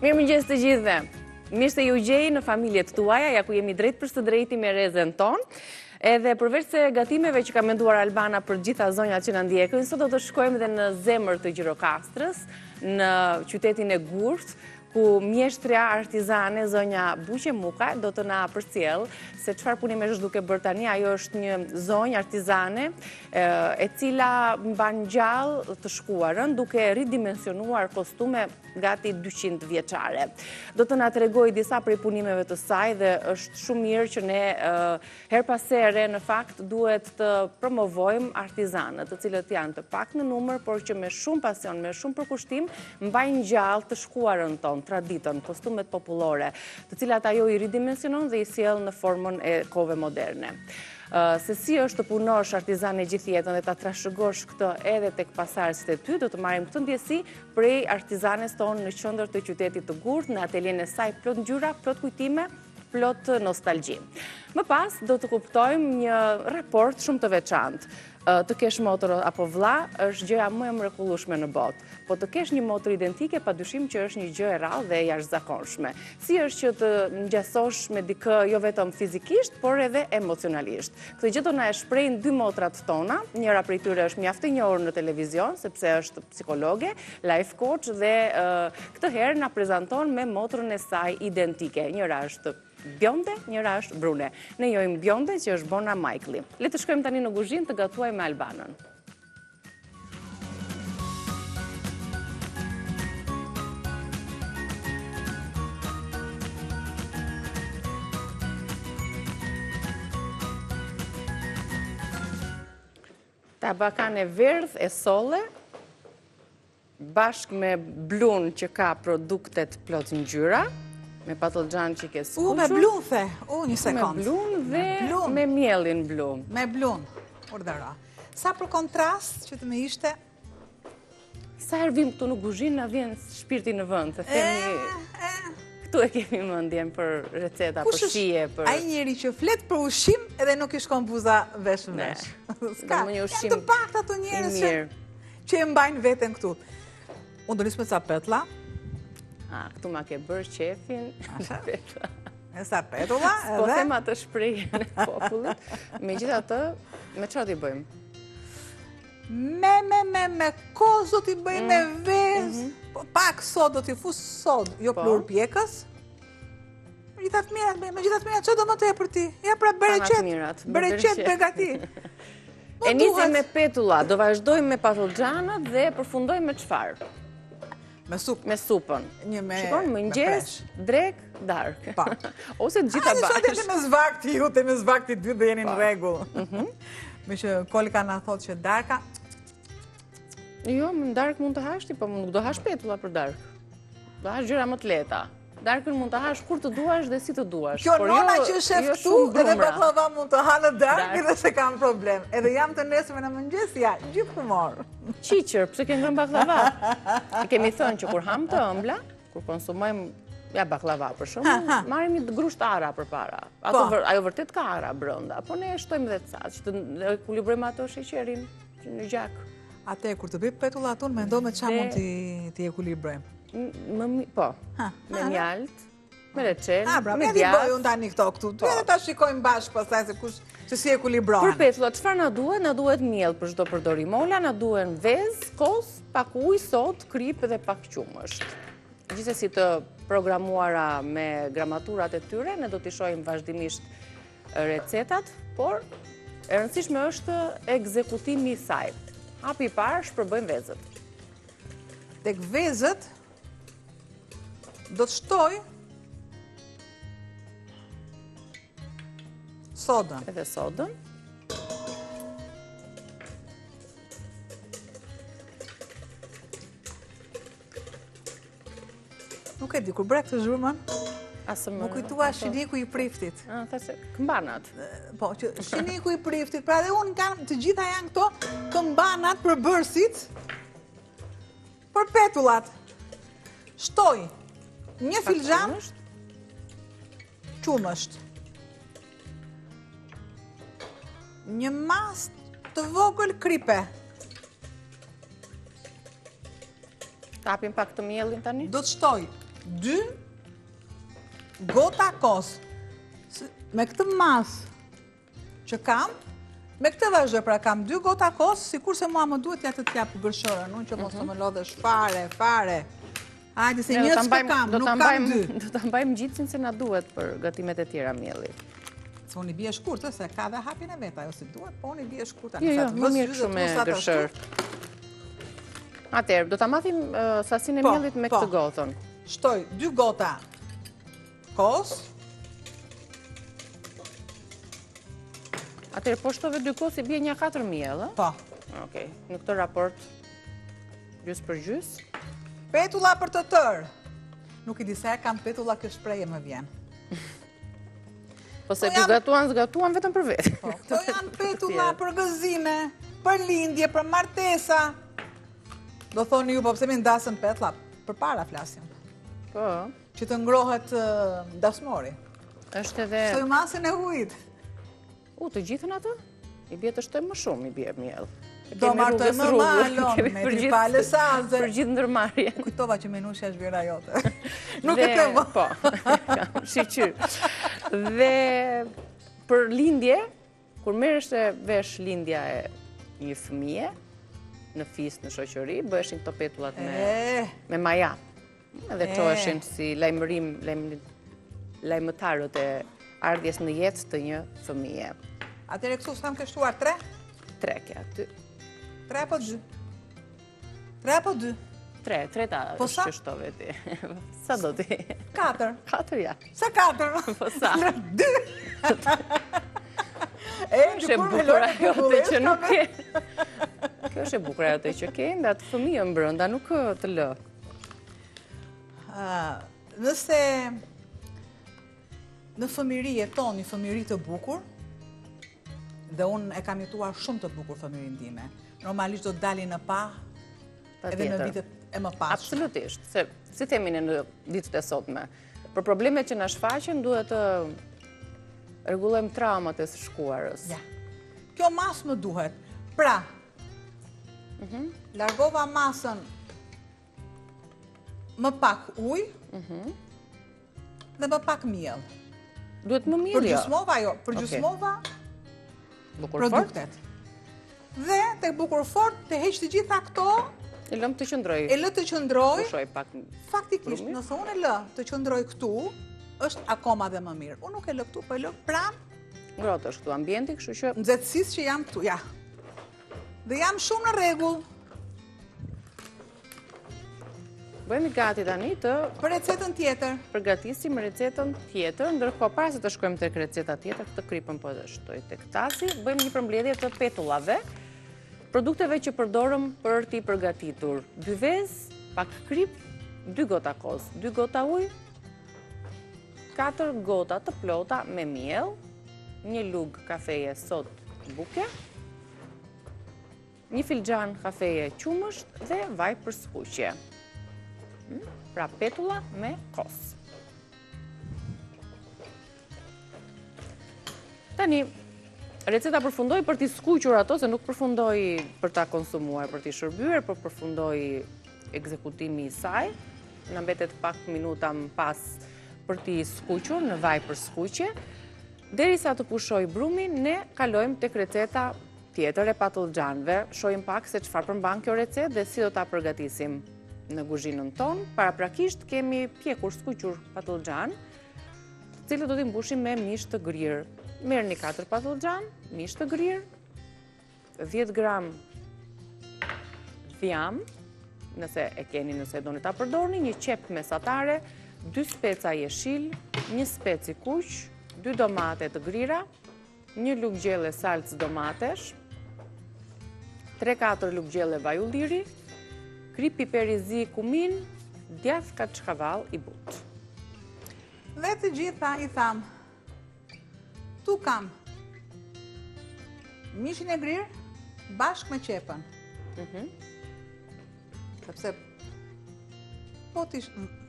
Mirëmëngjes të gjithëve. Mirë se ju gjej në familjet tuaja, ja ku jemi drejt për së drejti me rezen tonë. Edhe përveç se gatimeve që ka menduar Albana për gjitha zonjat që na ndjekin, sot do të shkojmë dhe në zemër të Gjirokastrës, në qytetin e Gurtë, ku mjeshtrja artizane zonja Buqe Muka do të na përcjellë se çfarë punimesh është duke bërë tani. Ajo është një zonjë artizane e cila mban gjallë të shkuarën duke ridimensionuar kostume gati 200 vjeçare. Do të na tregojë disa prej punimeve të saj dhe është shumë mirë që ne Herë pas here, në fakt, duhet të promovojmë artizanët, të cilët janë të paktë në numër, por që me shumë pasion, me shumë përkushtim, mbajnë gjallë të shkuarën tonë, traditën, kostumet popullore, të cilat ajo i ridimensionon dhe i sjell në formën e kohëve moderne. Se si është të punosh artizane gjithë jetën dhe ta trashëgosh këtë edhe tek pasardhësit e ty, do të marrim këtë ndjesi prej artizanes tonë në qendër të qytetit të Gurtë, në atelienë e saj plot ngjyra, plot kujtime, plot nostalgji. Më pas do të kuptojmë një raport shumë të veçantë. Të kesh motër apo vlla është gjëja më e mrekullueshme në botë. Po të kesh një motër identike, pa dyshim që është një gjë e rrallë dhe e jashtëzakonshme. Si është që të ngjasosh me dikë jo vetëm fizikisht, por edhe emocionalisht. Këtë gjë do na e shprehin dy motrat tona, njëra prej tyre është mjaft e njohur në televizion, sepse është psikologe, life coach dhe këtë herë na prezanton me motrën e saj identike. Njëra është bjonde, njëra është brune. Ne njohim bjonde që është Bona Majkli. Le të shkojmë tani në kuzhinë të gatuajmë me Albanën. Tabakan e verdhë e solle, bashkë me blun që ka produktet plot ngjyra, me patëllxhan që ke skuqur. U, me blun, the, u, një sekond. Me blun dhe me miellin blu. Me blun, urdhëro. Sa për kontrast që të më ishte Sa herë vim këtu në kuzhinë, na vjen shpirti në vend, të themi... Këtu e kemi mendjen për receta, për shije, për... Ai njeri që flet për ushqim edhe nuk i shkon buza vesh në vesh. S'ka, janë të paktë ato njerëz që e mbajnë veten këtu. Unë do nis me ca petulla. A, këtu ma ke bërë qefin. Petulla. Me ca petulla edhe... Po them atë shprehjen e popullit. Megjithatë, me çfarë t'i bëjmë? Me, me, me, me kos do t'i bëj me mm. vezë, mhm. po, pak sodë do t'i fus sodë, jo po. pluhur pjekës. Me gjitha të mirat, me gjitha të mirat, ç'do më tepër ti? Ja pra bereqet, bereqet, begati. E nisim me petulla, do vazhdojmë me patëllxhanët dhe përfundojmë me çfarë? Me supë. Me supën. Një me... Shikon, mëngjes, drekë, darkë. Pa. Ose të gjitha bashkë. Hajde, sot mes vakti ju, te mes vakti dytë dhe jeni në rregull. Mhm. Meqë Kolka na thotë që darka... Jo, në darkë mund të hash ti, po nuk do hash petulla për darkë. Do hash gjëra më të lehta. Darkën mund të hash kur të duash dhe si të duash. Kjo nona jo- që shef jo këtu, edhe baklava mund të ha në darkë dhe s'e kam problem. Edhe jam të nesërmen në mëngjes, ja, gjithë humor. Qiqër, pse ke ngrënë baklava? E kemi thënë që kur hamë të ëmbla, kur konsumojmë ja baklava për shembull, marrim një grusht arra përpara. Ato po. ajo vërtet ka arra brenda, po ne e shtojmë dhe ca, që të ekuilibrojmë ato sheqerin në gjak. Atë kur të bëj petullat unë mendo me ça mund t'i ekuilibrojmë. Më, po, me mjaltë, me reçel, me djathë. Me bëj unë tani këto këtu, po. edhe ta shikojmë bashkë pastaj se kush, se si ekuilibrohen. Për petullat, çfarë na duhet? Na duhet miell për çdo përdorim Ola, na duhen vezë, kos, pak ujë, sodë, kripë dhe pak qumësht. Gjithsesi të programuara me gramaturat e tyre, ne do t'i shohim vazhdimisht recetat, por e rëndësishme është ekzekutimi i saj. Hapi i parë, shpërbëjmë vezët. Tek vezët do të shtoj sodën. Edhe sodën. Nuk e di, kur bëra këtë zhurmën, m'u kujtua shiniku i priftit. A, thashë, këmbanat. Po, që shiniku i priftit, pra dhe unë kam, të gjitha janë këto këmbanat përbërësit, për petullat. Shtoj, një filxhan, qumësht. Një masë të vogël kripe. Ta hapim pak të miellin tani? Do të shtoj. Dy gota kos. Me këtë masë që kam, me këtë vazhdoj, pra kam dy gota kos, sikurse mua më duhet ja të t'jap gërshërën, unë që mos të mhm. më lodhesh fare, fare. Hajde, se një s'ka kam, nuk kam dy. Do ta mbajmë ngjitësin se na duhet për gatimet e tjera mielli. Se unë i bie shkurt, se ka dhe hapin e vet, ajo si duhet, po unë i bie shkurt, jo, jo, më mirë kështu me gërshërë. Atëherë, do ta matim sasinë e po, miellit me po. këtë gotën. Shtoj dy gota kos. Atëherë, po shtove dy kos i bie nja 4 miell, ë? Po. Okej, në këtë raport gjysë për gjysë. Petulla për të tërë. Nuk e di sa e kam petulla kjo shprehje më vjen. Po se ku gatuan, s'gatuan vetëm për vetë. Po, këto janë petulla për gëzime, për lindje, për martesa. Do thoni ju, po pse mi ndasën petulla, përpara flasim. Po. Që të ngrohet dasmori. Është edhe... Shtoj masën e ujit. U, të gjithën atë? I bie të shtojmë më shumë, i bie miell. Do martojmë më malon, me tri palë saze. Për gjithë ndërmarrjen. Kujtova që Menushja është vjehrra jote. Nuk e them. Po, shyqyr. Dhe për lindje, kur merreshe vesh lindja e një fëmije, në fis, në shoqëri, bëheshin këto petullat me, eh. me maja. Edhe çoheshin si lajmërim, lajmëtarët e ardhjes në jetë të një fëmije. Atëherë këtu sa më ke shtuar tre? Tre ke aty. Tre apo dy? Tre apo dy? Tre, tre ta po sa? që shtove ti. Sa do ti? Katër. Katër ja. Sa katër? Po sa? Dy. E, është e bukur ajo të që nuk ke. Kjo është e bukur ajo të që ke, nda të fëmijën brenda, nuk të lë. Nëse në fëmijëri jeton një fëmijëri të bukur, dhe unë e kam jetuar shumë të bukur fëmijërinë time, normalisht do të dalin në pah edhe në vitet e mëpasshme. Absolutisht, se si themi ne në ditët e sotme, për problemet që na shfaqen duhet të rregullojmë traumat e së shkuarës. Ja. Kjo masë më duhet. Pra, mhm. largova masën më pak ujë mhm. dhe më pak miell. Duhet më miell, jo? Përgjysmova, jo, përgjysmova produktet. Dhe tek bukur fort të heq të gjitha këto, E lëmë të qëndrojë. E lë të qëndrojë. Faktikisht, nëse unë e lë të qëndrojë këtu, është akoma dhe më mirë. Unë nuk e lë këtu, po e lë pranë. Ngrohtë është këtu ambienti, kështu që... Nxehtësisë që jam këtu, ja. Dhe jam shumë në rregull. Bëhemi gati tani të... Për recetën tjetër. Përgatisim recetën tjetër, ndërkohë para se të shkojmë tek receta tjetër, këtë kripën po e shtoj tek tasi, bëjmë një përmbledhje të petullave, produkteve që përdorëm për t'i përgatitur. Dy vezë, pak kripë, dy gota kos, dy gota ujë, 4 gota të plota me miell, një lugë kafeje sodë buke, Një filxhan kafeje qumësht dhe vaj për skuqje. Hmm? Pra petulla me kos. Tani, receta përfundoi për t'i skuqur ato, se nuk përfundoi për ta konsumuar, për t'i shërbyer, por përfundoi ekzekutimi i saj. Na mbetet pak minuta më pas për t'i skuqur në vaj për skuqje. Derisa të pushojë brumi, ne kalojmë tek receta tjetër e patëllxhanëve. Shohim pak se çfarë përmban kjo recetë dhe si do ta përgatisim në kuzhinën tonë. Paraprakisht kemi pjekur skuqur patëllxhanë, të cilët do t'i mbushim me mish të grirë. Merrni 4 patëllxhanë, mish të grirë, 10 gram dhjamë, nëse e keni, nëse doni ta përdorni, një qepë mesatare, 2 speca jeshilë, një spec i kuq, 2 domate të grira, një lugë gjelle salcë domatesh, 3-4 lugë gjelle vaj ulliri, kripë piper i zi kumin, djathë kaçkavall i butë. Dhe të gjitha i thamë, Këtu kam mishin e grirë bashkë me qepën. Mhm. Sepse po t'i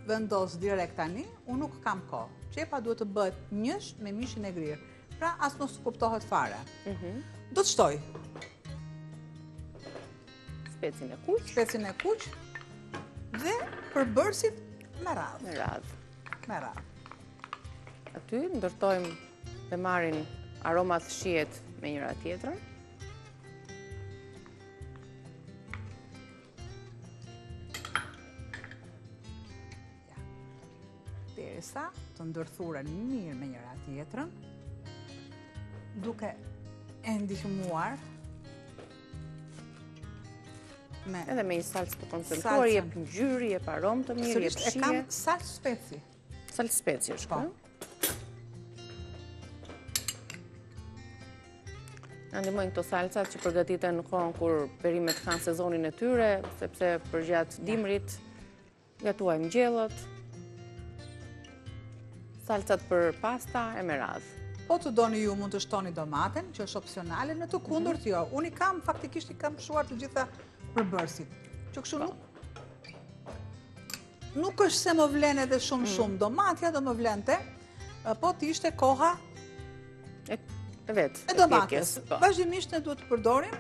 vendos direkt tani, unë nuk kam kohë. Qepa duhet të bëhet njësh me mishin e grirë. Pra as mos kuptohet fare. Mhm. Do të shtoj. Specin e kuq. Specin e kuq. Dhe përbërësit Me radhë. Me radhë. Me radhë. Aty ndërtojmë dhe marrin aromat shijet me njëra tjetrën. Derisa të ndërthuren mirë me njëra tjetrën, duke e ndihmuar me edhe me një salcë të koncentruar, jep ngjyrë, jep aromë të mirë, jep shije. E kam salcë speci. Salcë speci është, po. Na ndihmojnë këto salcat që përgatiten në kohën kur perimet kanë sezonin e tyre, sepse përgjatë dimrit gatuajmë gjellët, salcat për pasta e me radhë. Po të doni ju mund të shtoni domaten, që është opsionale, në të kundërt jo. Unë i kam, faktikisht i kam shuar të gjitha përbërësit. Që kështu po. nuk Nuk është se më vlen edhe shumë mm. shumë, domatja do më vlente, po të ishte koha e vetë, e domates. Po. Vazhdimisht ne duhet të përdorim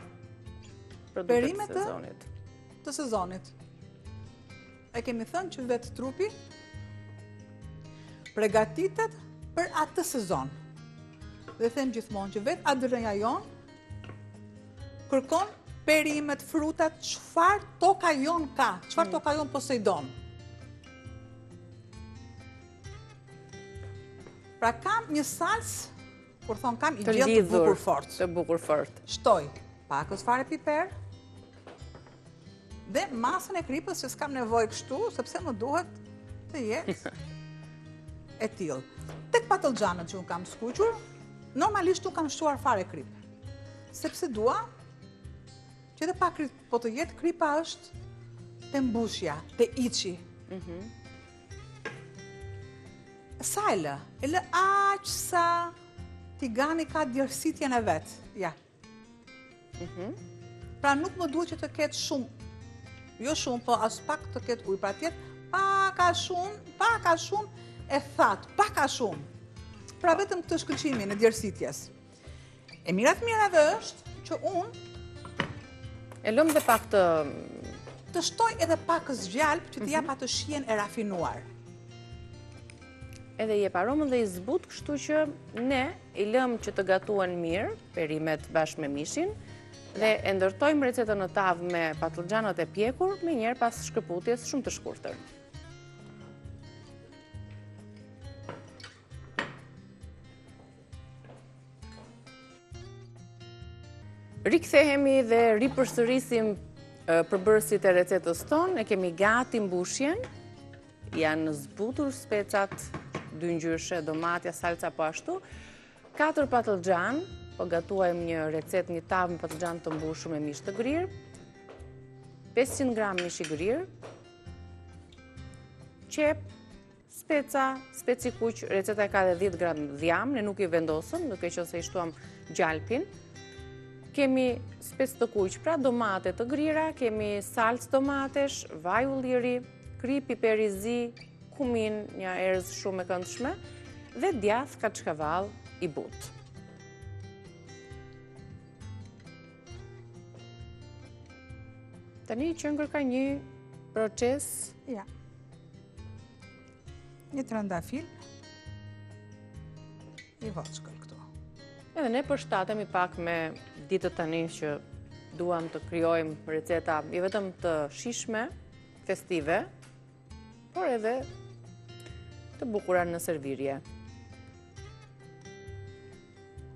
perimet të sezonit. Të sezonit. E kemi thënë që vetë trupi pregatitet për atë sezon. Dhe them gjithmonë që vetë ADN-ja jonë kërkon perimet, frutat, çfarë toka jonë ka, çfarë mm. toka jonë poseidon. Pra kam një salcë, kur thonë kam një gjellë të bukur fort. Të bukur fort. Shtoj, pakëz fare piper, dhe masën e kripës që s'kam nevojë kështu, sepse më duhet të jetë e tillë. Tek patëllxhanët që unë kam skuqur, normalisht nuk kam shtuar fare kripë. Sepse dua që edhe pa kripë, po të jetë kripa është te mbushja, te içi. Mhm. Sa e lë? E lë aq sa tigani ka djersitjen e vet. Ja. Mhm. Pra nuk më duhet që të ketë shumë, jo shumë, po as pak të ketë ujë, pra të jetë pak a shumë, pak a shumë e thatë, pak a shumë. Pra vetëm këtë shkëlqimin e djersitjes. E mira të mirave është që unë E lëmë dhe pak të... Të shtoj edhe pak gjalpë që të jap mhm. atë shijen e rafinuar. Edhe jep aromën dhe i zbut, kështu që ne i lëmë që të gatuhen mirë, perimet bashkë me mishin, dhe e ndërtojmë recetën në tavë me patëllxhanët e pjekur, menjëherë pas shkëputjes shumë të shkurtër. Rikthehemi dhe ripërsërisim përbërësit e recetës tonë, e kemi gati mbushjen, janë zbutur specat dyngjyrëshe, domatja, salca po ashtu, 4 patëllxhanë, po gatuajmë një recetë një tavë me patëllxhanë të mbushur me mish të grirë, 500 gram mish i grirë, qepë, Speca, spec i kuq, receta e ka dhe 10 gram dhjamë, ne nuk i vendosëm, duke qenë se i shtuam gjalpin. Kemi spec të kuq, pra domate të grira, kemi salcë domatesh, vaj ulliri, kripë, piper i zi, kumin, një erëz shumë e këndshme, dhe djathë kaçkavall i butë. Tani qëngërka një proces... Ja. Një trëndafil i vockël këtu. Edhe ne përshtatemi pak me ditët tani që duam të krijojmë receta jo vetëm të shijshme, festive, por edhe të bukura në servirje.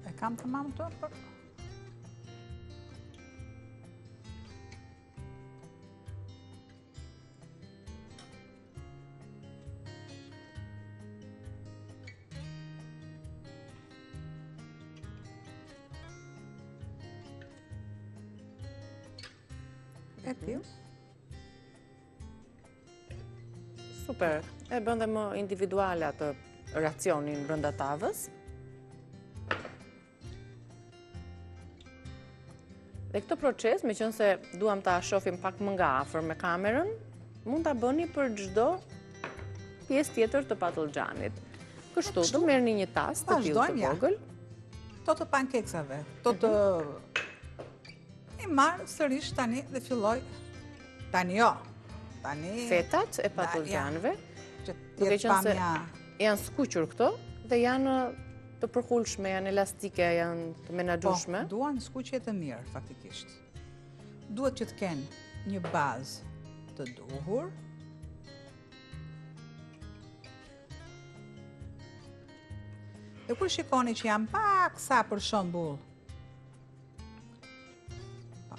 E kam të mamë të për... E tillë. Super, e bën dhe më individuale atë racionin brenda tavës. Dhe këtë proces, meqenëse duam ta shofim pak më nga afër me kamerën, mund ta bëni për çdo pjesë tjetër të patëllxhanit. Kështu, do merrni një tas të tillë të vogël. Këto të pancakes-ave, këto të... Mhm. I marr sërish tani dhe filloj. Tani jo. Tani... Fetat e patëllxhanëve. që të jetë pamja... Janë skuqur këto dhe janë të përkulshme, janë elastike, janë të menaxhueshme. Po, duan skuqje të mirë, faktikisht. Duhet që të kenë një bazë të duhur, Dhe kur shikoni që janë pak sa për shembull, Po.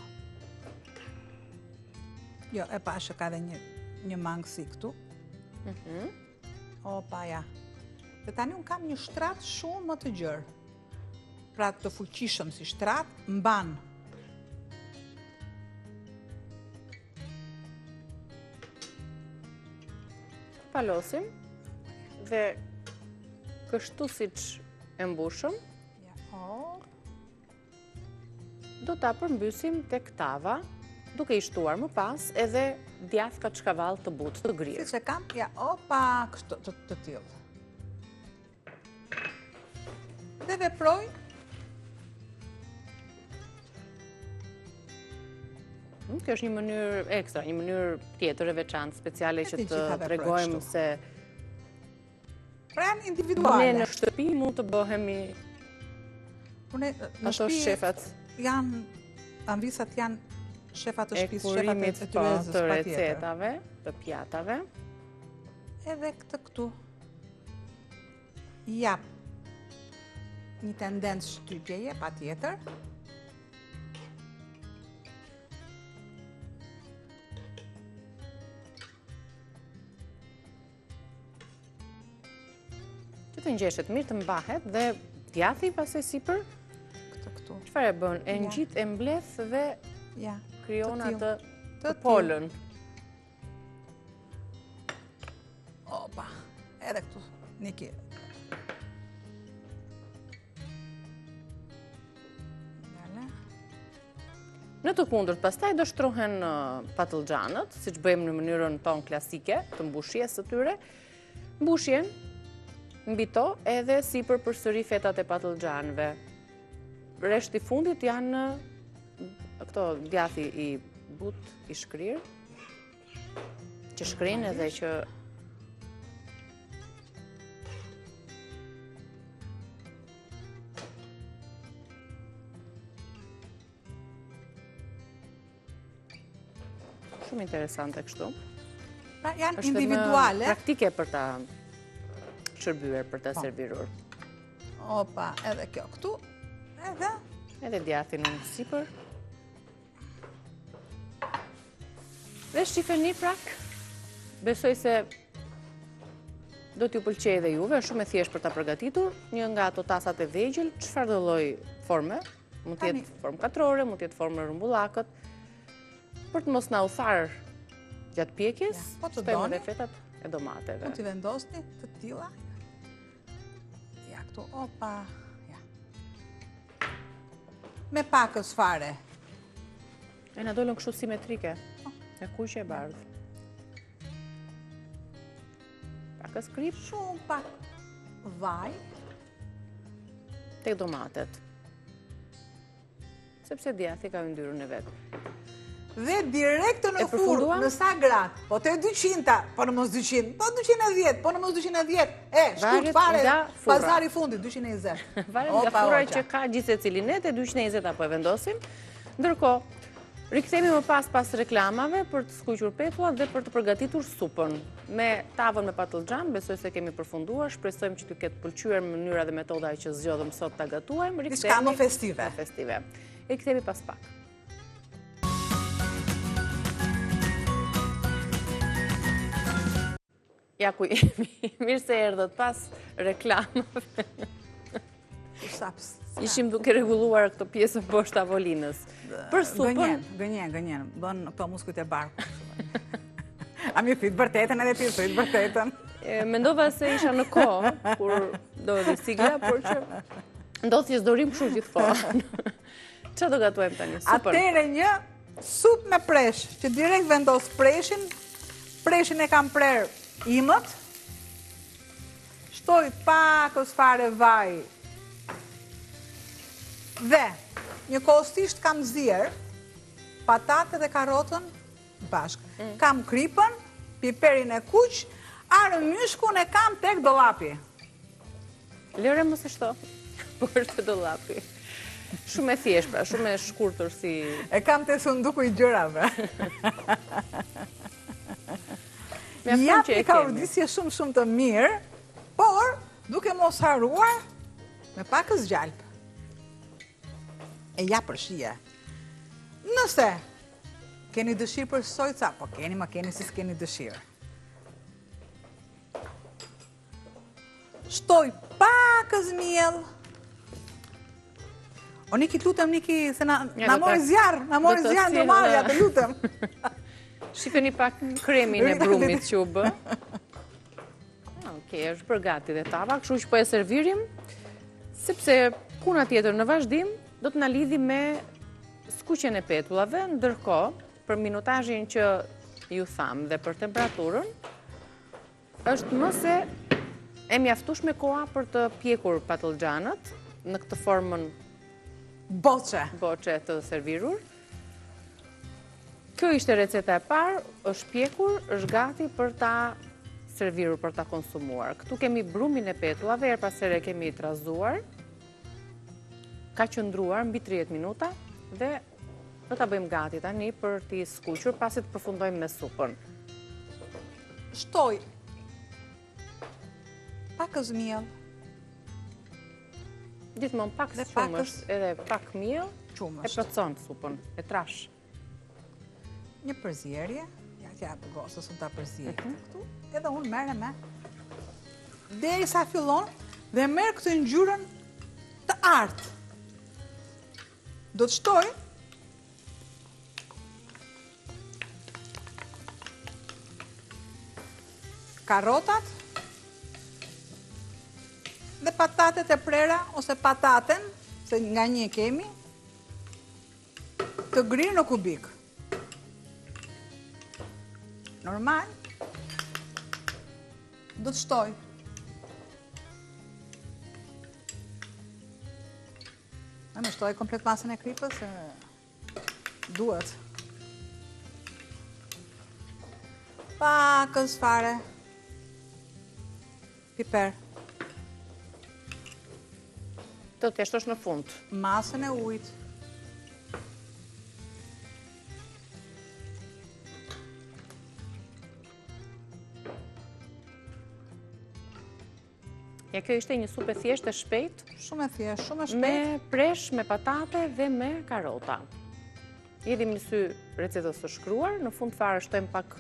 Jo, e pashë ka dhe një, një mangësi këtu. Mm Opa, ja. Dhe tani unë kam një shtrat shumë më të gjerë. Pra të fuqishëm si shtrat, mban. Palosim dhe kështu siç e mbushëm, ja, hop. Do ta përmbysim tek tava, duke i shtuar më pas edhe djathë kaçkavall të butë të grirë. Siç e kam, ja, opa, kështu të, të tillë. Dhe veproj. Hmm, kjo është një mënyrë ekstra, një mënyrë tjetër e veçantë, speciale që të tregojmë se Pra janë individuale. Ne në shtëpi mund të bëhemi po ne në shtëpi shefat. Janë amvisat janë shefat të shtëpisë, shefat e po, tryezës të recetave, të pjatave. Edhe këtë këtu. Jap një tendencë shtypjeje, patjetër. Që të ngjeshet mirë të mbahet dhe djathi pastaj sipër. Këtë këtu. Çfarë e bën? E ngjit, e mbledh dhe ja, krijon atë kupolën. Opa, edhe këtu, Niki. Në të kundërt, pastaj do shtrohen patëllxhanët, siç bëjmë në mënyrën tonë klasike të mbushjes së tyre. Mbushjen mbi to edhe sipër përsëri fetat e patëllxhanëve. Rreshti i fundit janë këto djathi i butë, i shkrirë, që shkrin edhe që Shumë interesante kështu. Pra janë individuale. Praktike për ta shërbyer, për ta po. servirur. Opa, edhe kjo këtu, edhe... Edhe djathin në sipër. Dhe shifeni prak, besoj se do t'ju pëlqejë dhe juve, është shumë e thjeshtë për ta përgatitur, një nga ato tasat e vegjël, çfarëdo lloj forme, mund të jetë formë katrore, mund të jetë formë e rrumbullakët, për të mos na u tharë gjatë pjekjes, po të shtojmë edhe fetat e domateve. Mund t'i vendosni të tilla. Ja, këtu, opa, ja. Me pakës fare. E na dolën kështu simetrike, po. e kuqe e bardhë. Pakës kripë. Shumë pak vaj. Tek domatet. Sepse djathi ka yndyrën e vet. Dhe direkt në furrë, në sa gradë, po te 200-ta, po në mos 200, po 210, po në mos 210, e, shkurt fare, pazari i fundit, 220. Varet nga furra që ka gjithsecili, ne te 220 apo e vendosim. Ndërkohë, rikthehemi më pas pas reklamave për të skuqur petullat dhe për të përgatitur supën. Me tavën me patëllxhan, besoj se kemi përfunduar, shpresojmë që t'ju ketë pëlqyer mënyra dhe metoda që zgjodhëm sot ta gatuajmë. Diçka më festive. Më festive. Rikthehemi pas pak. Ja ku jemi, mirë se erdhët pas reklamave. Ishim duke rregulluar këtë pjesën poshtë tavolinës. Për supën... Gënjen, gënjen, gënjen. Bën këto muskujt e barkut. A mi thuj të vërtetën edhe ti thuj të vërtetën. Mendova se isha në kohë, kur doli sigla, por që ndodh që s'do rrimë kështu gjithë kohën. Ça do gatuajmë tani? Supën. Atëherë një supë me presh, që direkt vendos preshin, preshin e kam prerë imët, shtoj pakës fare vaj, dhe njëkohësisht kam zier patate dhe karotën bashkë. Mm. Kam kripën, piperin e kuq, Arrë myshkun e kam tek dollapi. Lëre mos e shto, po është te dollapi. Shumë e thjeshtë, pra, shumë e shkurtër si... E kam te sunduku i gjërave. Jap një kaurdisje shumë shumë të mirë, por duke mos harruar me pakëz gjalpë. E ja për shije. Nëse keni dëshirë për sojca, po keni, më keni si s'keni dëshirë. Shtoj pakëz miell. O Niki, të lutem, Niki, se na, na mori zjarr, na mori zjarr ndërmarrja, të lutem. Shifeni pak kremin e brumit që u bë. Ah, okej, është bërë gati dhe tava, kështu që po e servirim, sepse puna tjetër në vazhdim do të na lidhi me skuqjen e petullave, ndërkohë, për minutazhin që ju thamë dhe për temperaturën, Është më se e mjaftueshme koha për të pjekur patëllxhanët në këtë formën boçe. Boçe të servirur. Kjo ishte receta e parë, është pjekur, është gati për ta servirur, për ta konsumuar. Këtu kemi brumin e petullave, herë pas here kemi trazuar. Ka qëndruar mbi 30 minuta dhe do ta bëjmë gati tani për t'i skuqur pasi të përfundojmë me supën. Shtoj pakëz miell. Gjithmonë pak qumësht edhe pak miell, e plotëson supën, e trash. Një përzierje, ja t'ia jap gocës, unë ta përziej mhm. këtu, edhe unë merrem me. Derisa fillon dhe merr këtë ngjyrën të artë. Do të shtoj karotat dhe patatet e prera ose pataten, se nga një e kemi, të grirë në kubik. Normal, do të shtoj. E më shtoj komplet masën e kripës, duhet. Pakëz fare. Piper. Do t'ia shtosh në fund. Masën e ujit. Ja kjo ishte një supë e thjeshtë e shpejtë. Shumë e thjeshtë, shumë e shpejtë. Me presh, me patate dhe me karota. I hedhim një sy recetës së shkruar, në fund fare shtojmë pak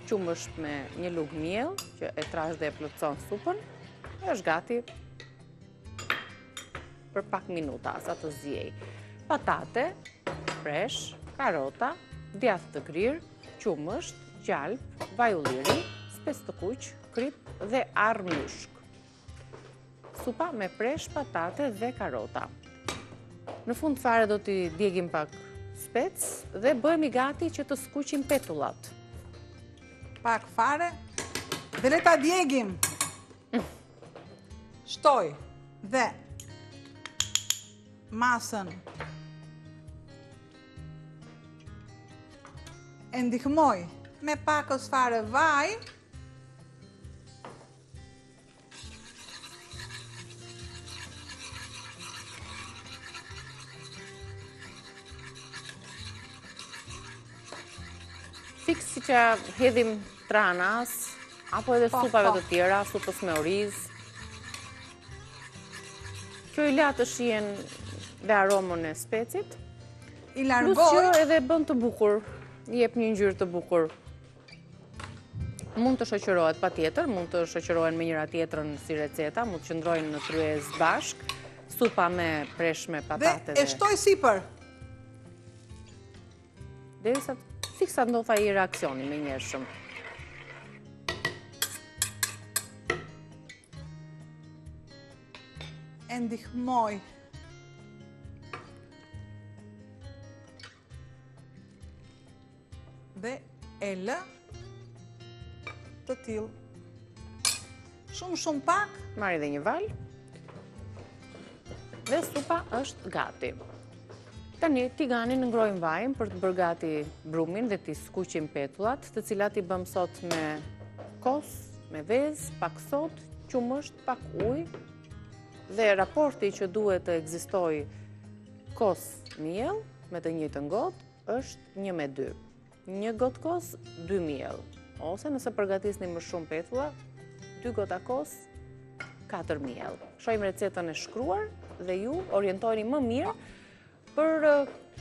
qumësht me një lugë miell, që e trash dhe e plotëson supën, e është gati për pak minuta, sa të ziejë. Patate, presh, karota, djathë të grirë, qumësht, gjalpë, vaj ulliri, spec të kuq, kripë dhe arrë myshk. Supa me presh, patate dhe karota. Në fund fare do t'i djegim pak spec dhe bëhemi gati që të skuqim petullat. Pak fare dhe le ta djegim. Shtoj dhe masën e ndihmoj me pakëz fare vaj Fiks siç ia hedhim trahanas, apo edhe po, supave po. të tjera, supës me oriz. Kjo i lë atë shijen dhe aromën e specit. I largoj. Plus që edhe bën të bukur, i jep një ngjyrë të bukur. Mund të shoqërohet patjetër, mund të shoqërohen me njëra tjetrën si receta, mund të qëndrojnë në tryezë bashkë, supa me presh me patate dhe... E shtoj sipër. Derisa fiks sa ndodh ai reaksioni i menjëhershëm. E ndihmoj. Dhe e lë të tillë. Shumë, shumë pak. Marrë dhe një valë. Dhe supa është gati. Tani, tiganin ngrohim vajin për të bërë gati brumin dhe t'i skuqim petullat, të cilat i bëmë sot me kos. me vezë, pak sodë, qumësht, pak ujë dhe raporti që duhet të ekzistojë kos miell me të njëjtën gotë është 1 me 2. Një gotë kos, 2 miell. Ose nëse përgatisni më shumë petulla, 2 gota kos, 4 miell. Shohim recetën e shkruar dhe ju orientoheni më mirë për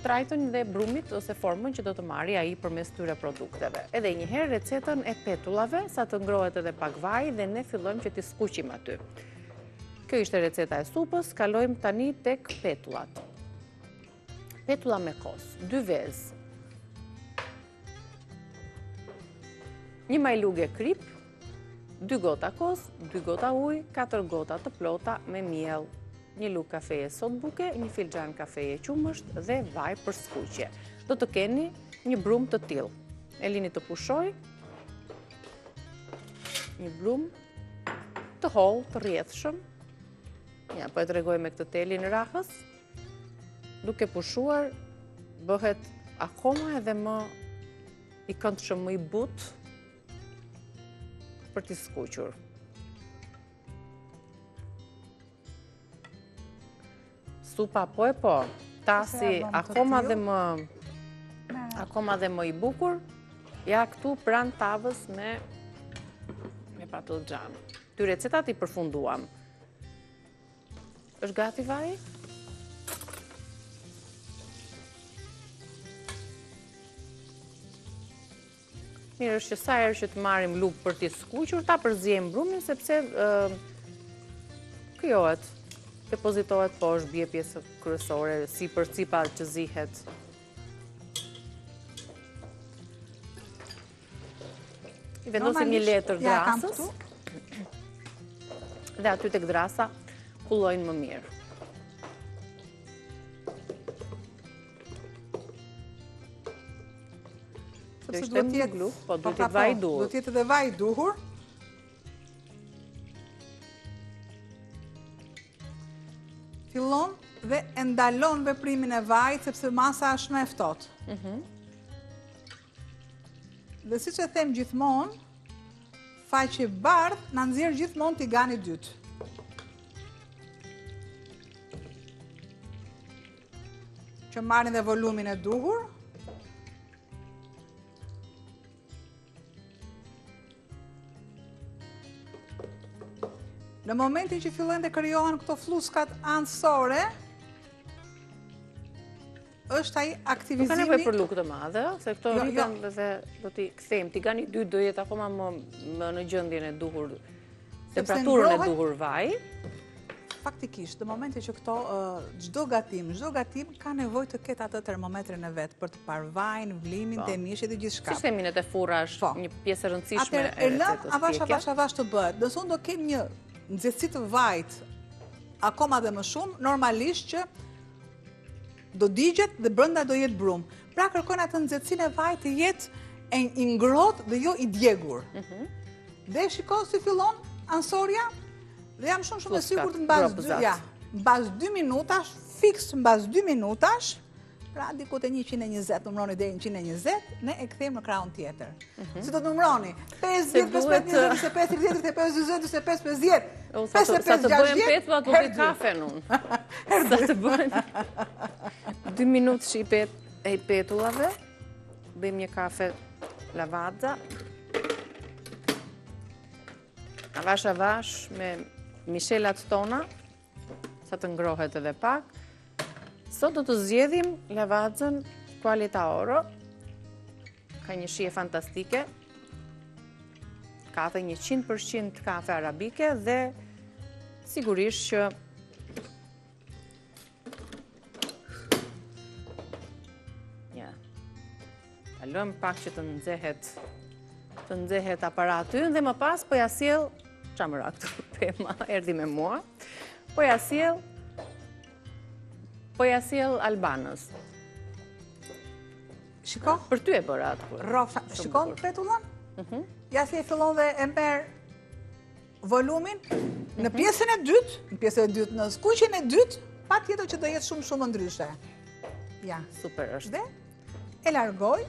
trajtën dhe brumit ose formën që do të marrë ai përmes këtyre produkteve. Edhe një herë recetën e petullave, sa të ngrohet edhe pak vaji dhe ne fillojmë që t'i skuqim aty. Kjo ishte receta e supës, kalojmë tani tek petullat. Petulla me kos, dy vezë. Një majë luge kripë, dy gota kos, dy gota ujë, 4 gota të plota me miell, një lugë kafeje sodë buke, një filxhan kafeje qumësht dhe vaj për skuqje. Do të keni një brumë të tillë. E lini të pushojë, një brumë të hollë, të rrjedhshëm. Ja, po e tregoj me këtë telin rrahës. Duke pushuar, bëhet akoma edhe më i këndshëm më i butë për t'i skuqur. Supa po e po, tasi akoma dhe më akoma dhe më i bukur, ja këtu pranë tavës me me patëllxhan. Dy recetat i përfunduam. Është gati vaji? Mirë është që sa herë që të marrim lugë për t'i skuqur, ta përziejmë brumin, sepse krijohet, depozitohet poshtë, bie pjesë kryesore, sipër cipa që zihet. I vendosim një letër dërrasës. Dhe aty tek dërrasa kullojnë më mirë. Sepse duhet të jetë po duhet të jetë vaji i duhur. Duhet të jetë edhe vaji i duhur. Fillon dhe e ndalon veprimin e vajit sepse masa është më e ftohtë. Mhm. Dhe siç e them gjithmonë, faqebardhë na nxjerr gjithmonë tigani i dytë. Që marrin dhe volumin e duhur. Në momentin që fillojnë të krijohen këto fluskat anësore, është ai aktivizimi... Nuk ka nevojë për lugë të madhe, se këto jo, rriten jo. dhe do t'i kthejmë. Tigani i dytë do jetë akoma më në gjendjen e duhur, temperaturën e duhur vaji. Faktikisht, në momentin që këto, çdo gatim, çdo gatim ka nevojë të ketë atë termometrin e vet për të parë vajin, vlimin, po. te mishi dhe gjithçka. Si themi në te furra është po. një pjesë e rëndësishme e recetës pjekje. Avash, avash, avash të bëhet. Nëse unë do kem një nxehtësi të vajit akoma dhe më shumë, normalisht që do digjet dhe brenda do jetë brumë. Pra kërkojnë atë nxehtësinë e vajit të jetë e i ngrohtë dhe jo i djegur. Mhm. Dhe shiko si fillon anësorja dhe jam shumë shumë e sigurt mbas dy, ja, mbas dy minutash, fiks mbas dy minutash, pra diku te 120, numroni deri 120, ne e kthejmë në krahun tjetër. Mhm. Si do të numroni? 50, 55, 20, 25, 30, 35, 40, 45, 50, 55, 60, Sa të bëhen petullat, po pi kafen unë. Sa të bëhen 2 minutë i pet, e petullave, bëjmë një kafe Lavazza. Avash, avash, me mishelat tona, sa të ngrohet edhe pak. Sot do të zgjedhim Lavazzën Qualità Oro. Ka një shije fantastike. Kafe 100% kafe arabike dhe sigurisht që Ja. Ta lëmë pak që të nxehet të nxehet aparati ynë dhe më pas po ja sjell ça më ra këtu pema erdhi me mua. Po ja sjell po ja sjell Albanës. Shiko? Për ty e bëra atë kur. Rrofta, shikon petullën? Mhm. Ja si e fillon dhe e merr volumin në mhm. pjesën e dytë, në pjesën e dytë, në skuqjen e dytë, patjetër që do jetë shumë shumë ndryshe. Ja. Super është. Dhe e largoj.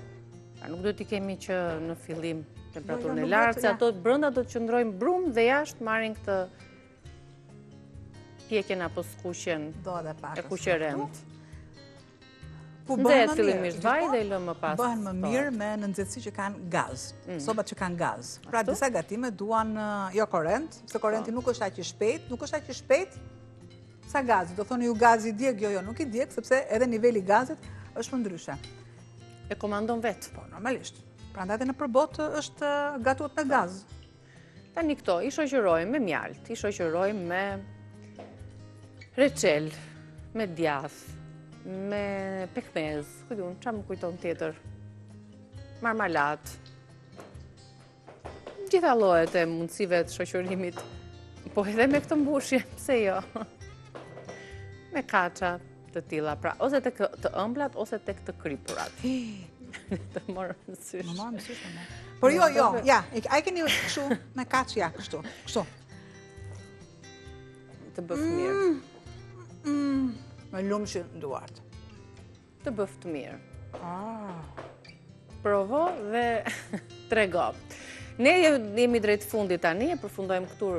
A nuk duhet t'i kemi që në fillim? Temperaturën e lartë, se ato brenda do të qëndrojnë brumë dhe jashtë marrin këtë pjekjen apo skuqjen e kuqeremtë. Po bëhen më mirë, vaj dhe i lëmë më pas. Bëhen më mirë me në nxehtësi që kanë gaz, mm. sobat që kanë gaz. Pra disa gatime duan jo korrent, se korrenti po. nuk është aq i shpejtë, nuk është aq i shpejtë sa gazi. Do thoni ju gazi i djeg, jo, jo, nuk i djeg, sepse edhe niveli i gazit është më ndryshe. E komandon vetë. Po, normalisht. Prandaj edhe nëpër botë është gatuhet me gaz. Tani këto, i shoqërojmë me mjaltë, i shoqërojmë me reçel, me djath, me pekmez, ku di unë, ça më kujton tjetër, marmalatë, gjitha llojet e mundësive të shoqërimit, po edhe me këtë mbushje, pse jo? Me kaça të tilla, pra, ose tek të ëmblat, ose tek të kripurat. Të morëm në sysh. Më morëm në sysh, më Por jo, jo, ja, a e keni kështu, me kaç, ja, kështu, kështu. Të bëftë mirë. Mm, mm, më lumshin duart. Të bëftë mirë. Ah. Provo dhe trego. Ne jemi drejt fundit tani, e përfundojmë këtu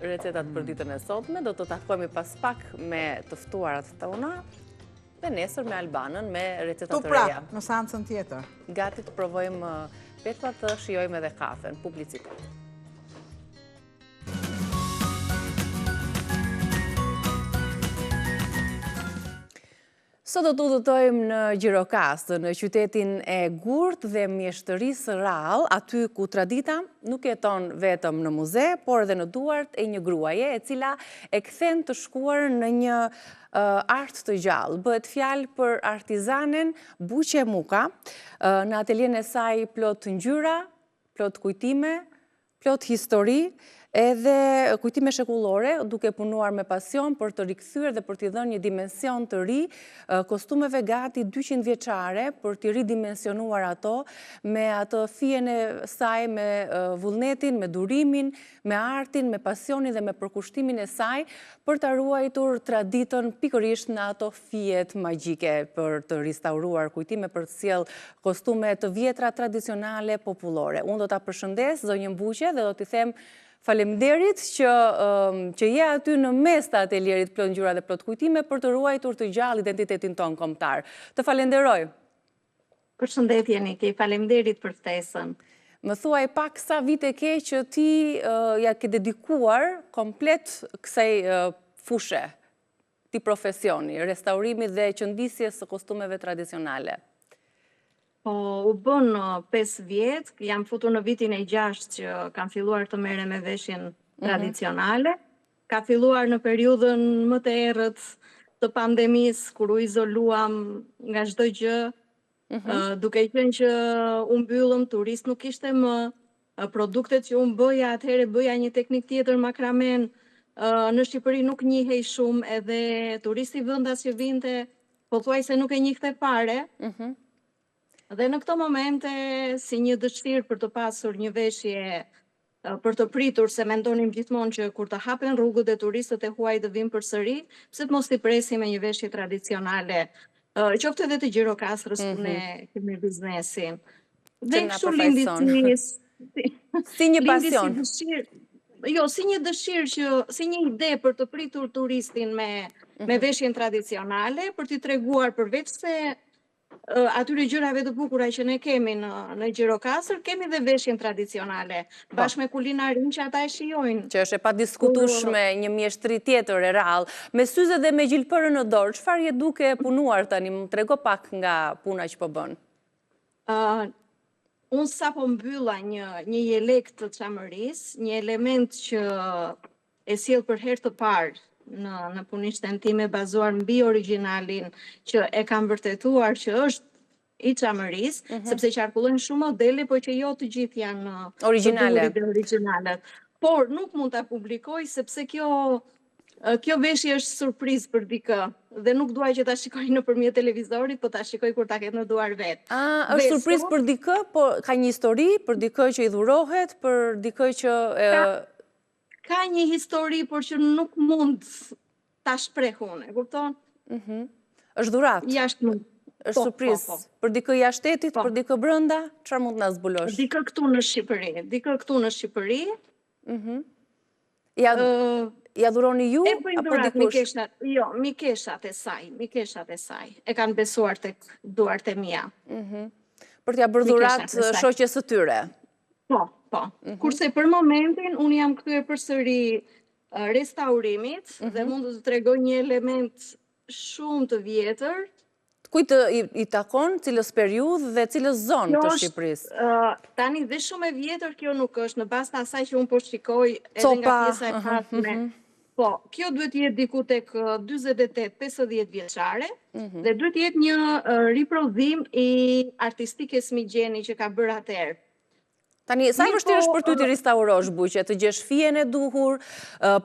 recetat për mm. ditën e sotme. Do të takohemi pas pak me të ftuarat tona dhe nesër me Albanën me recetat të reja. Tu prapë, në seancën tjetër. Gati të provojmë uh, petlat të shijojmë edhe kafen, publicitet. Sot do të udhëtojmë në Gjirokastër, në qytetin e gurtë dhe mjeshtërisë së rrallë, aty ku tradita nuk jeton vetëm në muze, por edhe në duart e një gruaje, e cila e kthen të shkuarën në një art të gjallë. Bëhet fjalë për artizanen Buqe Muka, në atelienë e saj plot ngjyra, plot kujtime, plot histori edhe kujtime shekullore, duke punuar me pasion për të rikthyer dhe për t'i dhënë një dimension të ri kostumeve gati 200 vjeçare, për t'i ridimensionuar ato me atë fijen e saj, me vullnetin, me durimin, me artin, me pasionin dhe me përkushtimin e saj për ta ruajtur traditën pikërisht në ato fijet magjike për të restauruar kujtime për të sjellë kostume të vjetra tradicionale popullore. Unë do ta përshëndes zonjën Buqe dhe do t'i them faleminderit që që je aty në mes të atelierit plot ngjyra dhe plot kujtime për të ruajtur të gjallë identitetin tonë kombëtar. Të falenderoj. Përshëndetje Niki, faleminderit për ftesën. Më thuaj pak sa vite ke që ti ia ke dedikuar komplet kësaj fushe, këtij profesioni, restaurimit dhe qëndisjes së kostumeve tradicionale? Po, u bënë 5 vjet, jam futur në vitin e 6 që kam filluar të merrem me veshjen mhm. tradicionale. Ka filluar në periudhën më të errët të pandemisë, kur u izoluam nga çdo gjë, mhm. duke qenë që u mbyllëm, turist nuk ishte më, produktet që unë bëja, atëherë bëja një teknikë tjetër makramen, në Shqipëri nuk njihej shumë edhe turisti vendas që vinte, pothuajse nuk e njihte fare. Mhm. Dhe në këto momente, si një dëshirë për të pasur një veshje për të pritur, se mendonim gjithmonë që kur të hapen rrugët dhe turistët e huaj të vijnë përsëri, pse të mos t'i presim me një veshje tradicionale, qoftë edhe të Gjirokastrës ku ne mhm. kemi biznesin. Dhe kështu lindi si si një pasion. Si dëshirë, jo, si një dëshirë që si një ide për të pritur turistin me me mhm. veshjen tradicionale, për t'i treguar përveç se atyre gjërave të bukura që ne kemi në në Gjirokastër, kemi dhe veshjen tradicionale, po. bashkë me kulinarinë që ata e shijojnë. Që është e padiskutueshme një mjeshtri tjetër e rrallë. Me syze dhe me gjilpërën në dorë, çfarë je duke punuar tani? Më trego pak nga puna që po bën. Uh, unë sapo mbylla një një jelek të Çamërisë, një element që e sjell për herë të parë në në punishten time bazuar mbi origjinalin që e kam vërtetuar që është i Çamërisë, mm -hmm. sepse qarkullojnë shumë modele, por që jo të gjithë janë origjinale. Të origjinalet. Por nuk mund ta publikoj sepse kjo kjo veshje është surprizë për dikë dhe nuk dua që ta shikoj nëpërmjet televizorit, po ta shikoj kur ta ketë në duar vetë. Ah, është surprizë për dikë, po ka një histori për dikë që i dhurohet, për dikë që Ka një histori, por që nuk mund ta shpreh unë, e kupton? Mhm. Është dhuratë. Jashtë mund. Është po, surprizë po, po. Për dikë jashtë shtetit, për dikë brenda, çfarë mund të na zbulosh? Dikë këtu në Shqipëri, dikë këtu në Shqipëri. Mhm. Ja ja dhuroni ju apo dikush? Mikeshat, jo, mikeshat e saj, mikeshat e saj. E kanë besuar tek duart e mia. Mhm. Për t'ia bërë dhuratë shoqes së tyre. Po, po. Mhm. Kurse për momentin unë jam kthyer përsëri restaurimit dhe mhm. mund të të tregoj një element shumë të vjetër. Kujt i takon, cilës periudhë dhe cilës zonë të Shqipërisë? Tani dhe shumë e vjetër kjo nuk është, në bazë të asaj që unë po shikoj edhe nga pjesa e pasme. Mhm. Po, kjo duhet të jetë diku tek 48-50 vjeçare mhm. dhe duhet të jetë një riprodhim i artistikes Migjeni që ka bërë atëherë. Tani, sa e vështirë është për ty t'i restaurosh Buqe, të gjesh fijen e duhur,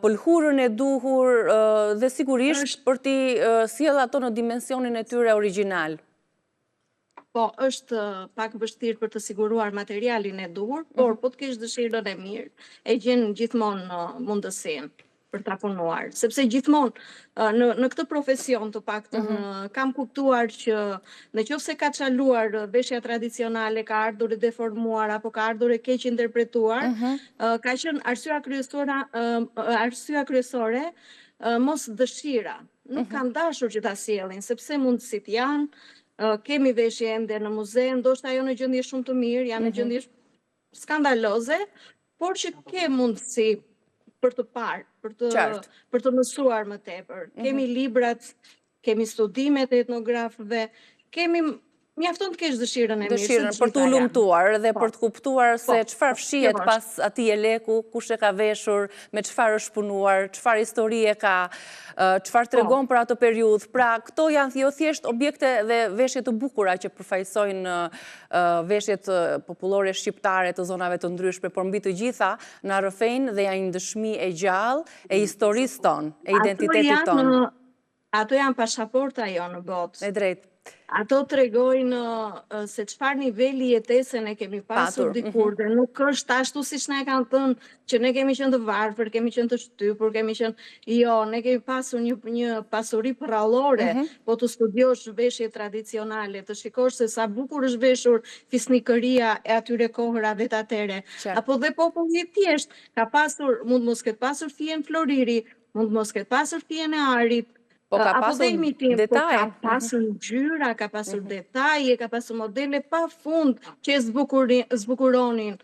pëlhurën e duhur dhe sigurisht për t'i sjellë ato në dimensionin e tyre origjinal? Po, është pak vështirë për të siguruar materialin e duhur, por mhm. po të kesh dëshirën e mirë, e gjen gjithmonë mundësinë për ta punuar, sepse gjithmonë në në këtë profesion të paktën mm -hmm. kam kuptuar që në qoftë se ka çaluar veshja tradicionale, ka ardhur e deformuar apo ka ardhur e keqinterpretuar, mm -hmm. ka qenë arsyeja kryesore arsyeja kryesore mos dëshira. Nuk mm -hmm. kanë dashur që ta sjellin, sepse mundësitë janë, kemi veshje ende në muze, ndoshta jo në gjendje shumë të mirë, janë në mhm. gjendje skandaloze, por që ke mundësi për të parë, për të për të mësuar më tepër. Mm -hmm. Kemi librat, kemi studimet e etnografëve, kemi mjafton të kesh dëshirën e mirë. Dëshirën për t'u hulumtuar dhe po. për të kuptuar se po. çfarë po. fshihet pas atij jeleku, kush e ka veshur, me çfarë është punuar, çfarë historie ka, çfarë tregon për atë periudhë. Pra, këto janë jo thjesht objekte dhe veshje të bukura që përfaqësojnë veshjet popullore shqiptare të zonave të ndryshme, por mbi të gjitha na rrëfejnë dhe janë një dëshmi e gjallë e historisë tonë, e identitetit tonë. Ato janë pashaporta jonë në botë. E drejtë. Ato tregojnë se çfarë niveli jetese ne kemi pasur dikur mhm. dhe nuk është ashtu siç na e kanë thënë që ne kemi qenë të varfër, kemi qenë të shtypur, kemi qenë jo, ne kemi pasur një një pasuri përrallore, mm -hmm. po të studiosh veshje tradicionale, të shikosh se sa bukur është veshur fisnikëria e atyre kohërave të atëherë. Apo dhe populli i thjeshtë ka pasur, mund mos ketë pasur fijen floriri, mund mos ketë pasur fijen e arit, Po ka pasur imitim, po detaje. Po ka pasur ngjyra, ka pasur mhm. detaje, ka pasur modele pa fund që e zbukuronin.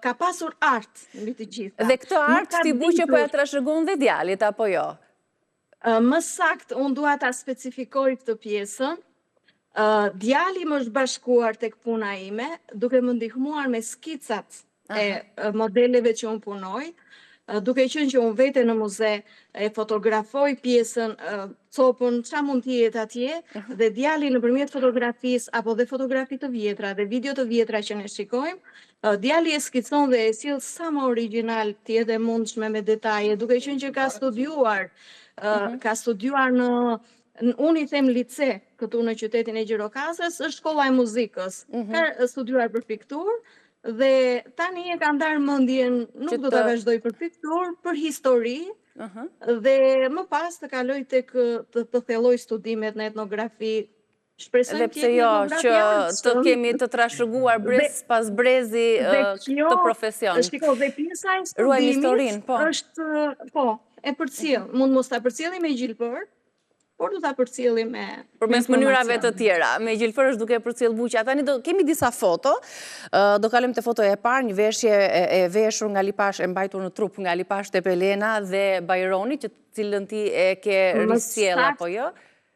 Ka pasur art mbi të gjitha. Dhe këtë art ti Buqe po ia trashëgon dhe djalit, apo jo? Më saktë, unë dua ta specifikoj këtë pjesën. Djali më është bashkuar tek puna ime, duke më ndihmuar me skicat e modeleve që unë punoj, duke qenë që unë vete në muze e fotografoj pjesën, copën, ça mund të jetë atje, dhe djali nëpërmjet fotografisë, apo dhe fotografi të vjetra dhe video të vjetra që ne shikojmë, djali e skicon dhe e sjell sa më origjinal të jetë e mundshme me detaje, duke qenë që ka studiuar, mhm. ka studiuar në unë i them lice këtu në qytetin e Gjirokastrës, është shkolla e muzikës. Mm -hmm. Ka studiuar për pikturë Dhe tani e ka ndarë mendjen, nuk do ta vazhdoj për pikturë, për histori. Uh -huh. Dhe më pas të kaloj tek të, të thelloj studimet në etnografi. Shpresoj të jetë jo, që të kemi të trashëguar brez pas brezi këtë profesion. Shiko, dhe pjesa e studimit po. është, po, e përcjell. Mund mos ta përcjelli me gjilpërë, por do ta përcjellim me përmes mënyrave të tjera. Me gjilpërë është duke përcjellë Buqja. Tani do kemi disa foto. Do kalojmë te fotoja e parë, një veshje e veshur nga Ali Pashë e mbajtur në trup nga Ali Pashë Tepelena dhe Bajroni, që cilën ti e ke risjellë apo jo?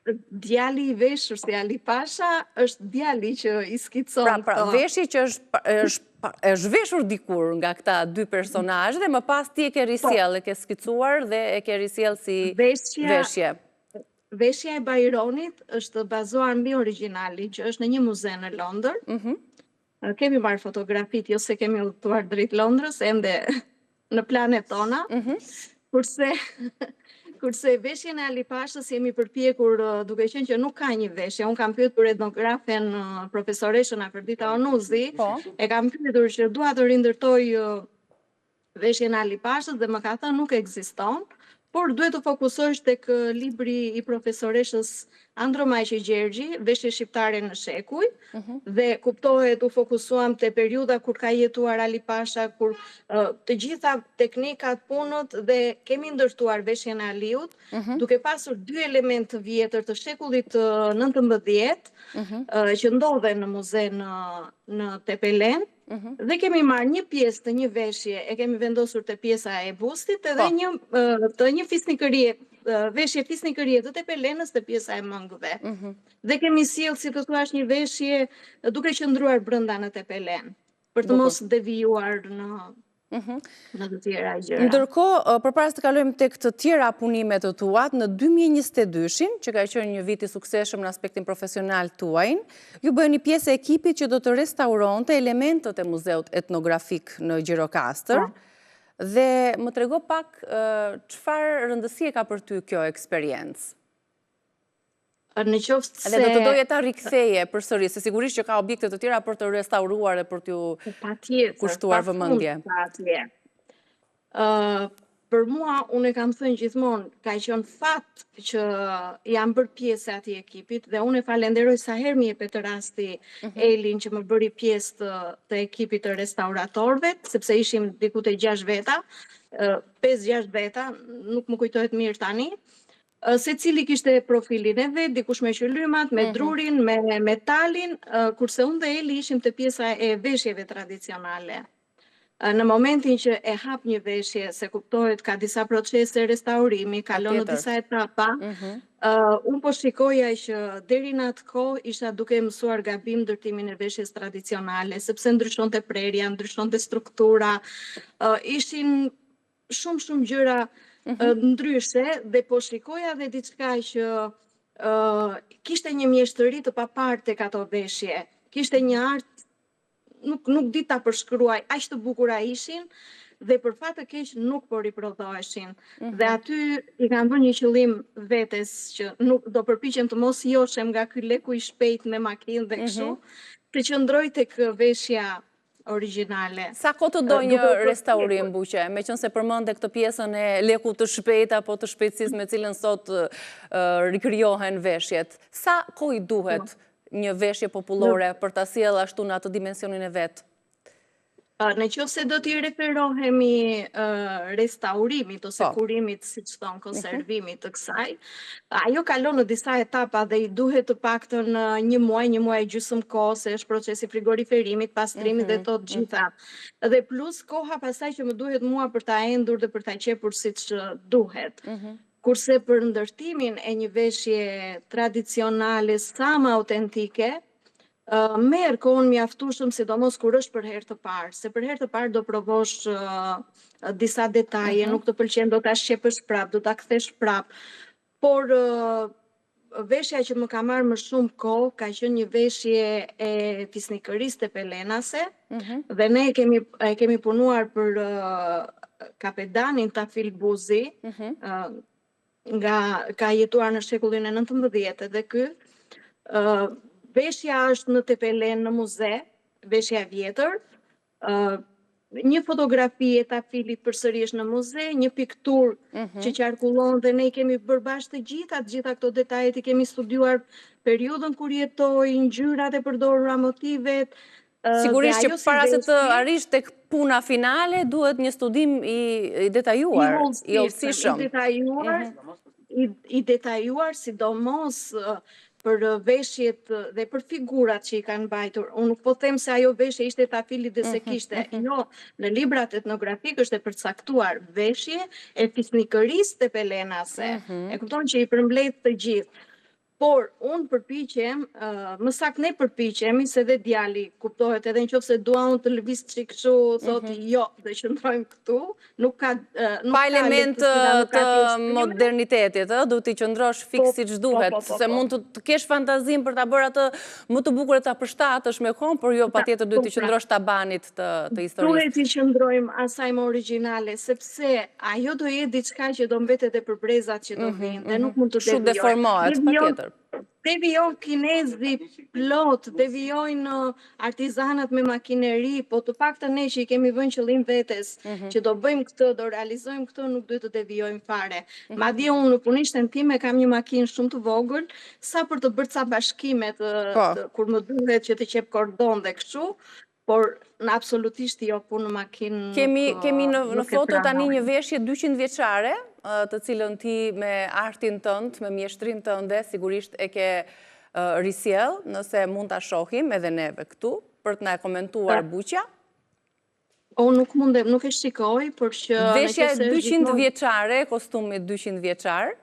Djali i veshur si Ali Pasha është djali që i skicon pra, pra, veshje që është është është veshur dikur nga këta dy personazhe dhe më pas ti e ke po. risjellë, e ke skicuar dhe e ke risjellë si veshje. Veshja e Bajronit është bazuar mbi origjinalin që është në një muze në Londër. Mm Kemi marrë fotografitë, jo se kemi udhëtuar drejt Londrës, ende në planet tona. Mm -hmm. Kurse kurse veshjen e Ali Pashës jemi përpjekur duke qenë që nuk ka një veshje. Unë kam pyetur etnografen profesoreshën Afërdita Onuzi, po. e kam pyetur që dua të rindërtoj veshjen e Ali Pashës dhe më ka thënë nuk ekziston. Por duhet të fokusohesh tek libri i profesoreshës Andromaqe Gjergji, Veshje shqiptare në shekuj, mhm. dhe kuptohet u fokusuam te periudha kur ka jetuar Ali Pasha, kur të gjitha teknikat, punët dhe kemi ndërtuar veshjen e Aliut, mhm. duke pasur dy elementë të vjetër të shekullit të 19, mhm. që ndodhen në muze në në Tepelenë, Mhm. Dhe kemi marrë një pjesë të një veshje, e kemi vendosur te pjesa e bustit edhe po. një të një fisnikërie, veshje fisnikërie të Tepelenës te pjesa e mëngëve. Mm Dhe kemi sjellë, si të thuash, një veshje duke qëndruar brenda në Tepelenë, për të mos devijuar në Mhm. në të tjera gjëra. Ndërkohë, përpara se të kalojmë tek të tjera punime të tuat, në 2022-shin, që ka qenë një vit i suksesshëm në aspektin profesional tuajin, ju bëheni pjesë e ekipit që do të restauronte elementët e Muzeut Etnografik në Gjirokastër. Po. Dhe më trego pak çfarë rëndësie ka për ty kjo eksperiencë? Në qoftë se... Dhe do të doje ta riktheje përsëri, se sigurisht që ka objekte të tjera për të restauruar dhe për t'ju kushtuar vëmendje. Patjetër. Për mua, unë e kam thënë gjithmonë, ka qenë fat që jam bërë pjesë e atij ekipit dhe unë e falenderoj sa herë më jepet rasti mm -hmm. Elin që më bëri pjesë të, të ekipit të restauratorëve, sepse ishim diku te 6 veta, 5-6 veta, nuk më kujtohet mirë tani. Secili kishte profilin e vet, dikush me qylymat, me mhm. drurin, me metalin, kurse unë dhe Eli ishim te pjesa e veshjeve tradicionale. Në momentin që e hap një veshje, se kuptohet ka disa procese restaurimi, kalon në disa etapa, mm -hmm. uh, unë po shikoja që deri në atë kohë isha duke mësuar gabim ndërtimin e veshjes tradicionale, sepse ndryshonte prerja, ndryshonte struktura, uh, ishin shumë shumë gjëra mm -hmm. ndryshe dhe po shikoja dhe diçka që uh, kishte një mjeshtëri të paparë tek ato veshje. Kishte një art nuk nuk di ta përshkruaj, aq të bukura ishin dhe për fat të keq nuk po riprodhoheshin. Mm -hmm. Dhe aty i kam vënë një qëllim vetes që nuk do përpiqem të mos joshem nga ky leku i shpejtë me makinë dhe kështu, mm -hmm. të qëndroj tek veshja origjinale. Sa kohë të do një restaurim, Buqe, meqenëse përmende këtë pjesën e lekut të shpejtë apo të shpejtësisë me cilën sot rikrijohen veshjet. Sa kohë i duhet po. një veshje popullore për ta sjellë ashtu në atë dimensionin e vet? Në qoftë se do t'i referohemi restaurimit ose po. kurimit, siç thonë, mhm. konservimit të kësaj, ajo kalon në disa etapa dhe i duhet të paktën një muaj, një muaj e gjysmë kohë, se është procesi i frigoriferimit, pastrimit dhe mhm, të mhm. gjitha. Dhe plus koha pastaj që më duhet mua për ta endur dhe për ta qepur siç duhet. Kurse për ndërtimin e një veshje tradicionale sa më autentike, Merr kohën mjaftueshëm, sidomos kur është për herë të parë, se për herë të parë do provosh disa detaje, mm -hmm. nuk të pëlqen, do ta shqepësh prap, do ta kthesh prap. Por veshja që më ka marrë më shumë kohë ka qenë një veshje e fisnikërisë tepelenase mm -hmm. dhe ne e kemi e kemi punuar për uh, kapedanin Tafil Buzi, mm -hmm. uh, nga ka jetuar në shekullin e 19 dhe ky ë veshja është në Tepelenë në muze, veshja e vjetër, ë një fotografi e Tafilit përsëri është në muze, një pikturë mm -hmm. që qarkullon dhe ne i kemi bërë bashkë të gjitha, të gjitha këto detajet i kemi studiuar periudhën kur jetoi, ngjyrat e përdorura, motivet, Sigurisht që para se të arrish tek puna finale, duhet një studim i detajuar, i hollësishëm. I detajuar, mhm. i detajuar, sidomos për veshjet dhe për figurat që i kanë mbajtur. Unë nuk po them se ajo veshje ishte e Tafilit dhe se mhm, kishte. Mhm. Jo, në librat etnografikë është e përcaktuar veshje e fisnikërisë tepelenase. E kupton që i përmbledh të gjithë. Por, unë përpiqem, më saktë ne përpiqemi, se dhe djali, kuptohet, edhe në qoftë se dua unë të lëviz çik kështu, thotë, mhm. jo, do qëndrojmë këtu, nuk ka nuk Pa element të modernitetit, ë, duhet t'i qëndrosh fiks po, siç po, duhet, po, se mund të kesh fantazinë për ta bërë atë më të bukur e ta përshtatësh me kohën, por jo patjetër duhet t'i pra. qëndrosh tabanit të të historisë. Duhet t'i qëndrojmë asaj më origjinale, sepse ajo do jetë diçka që do mbetet edhe për brezat që do mhm, vijnë dhe mhm. nuk mund të devijojë. Kështu deformohet, patjetër. Devijon kinezi plot, devijojnë artizanët me makineri, po të paktën ne që i kemi vënë qëllim vetes, mhm. që do bëjmë këtë, do realizojmë këtë, nuk duhet të devijojmë fare. Mhm. Madje unë në punishten time kam një makinë shumë të vogël, sa për të bërë ca bashkime të, po. të kur më duhet që të qep kordon dhe kështu, por në absolutisht jo punë në makinë Kemi, kemi në, në foto tani një veshje 200 vjeçare, të cilën ti me artin tënd, me mjeshtrinë tënde, sigurisht e ke risjellë, nëse mund ta shohim edhe neve këtu, për të na e komentuar Buqja. Unë nuk mundem, nuk e shikoj, por që... Veshja e 200 vjeçare, kostumi 200 vjeçar,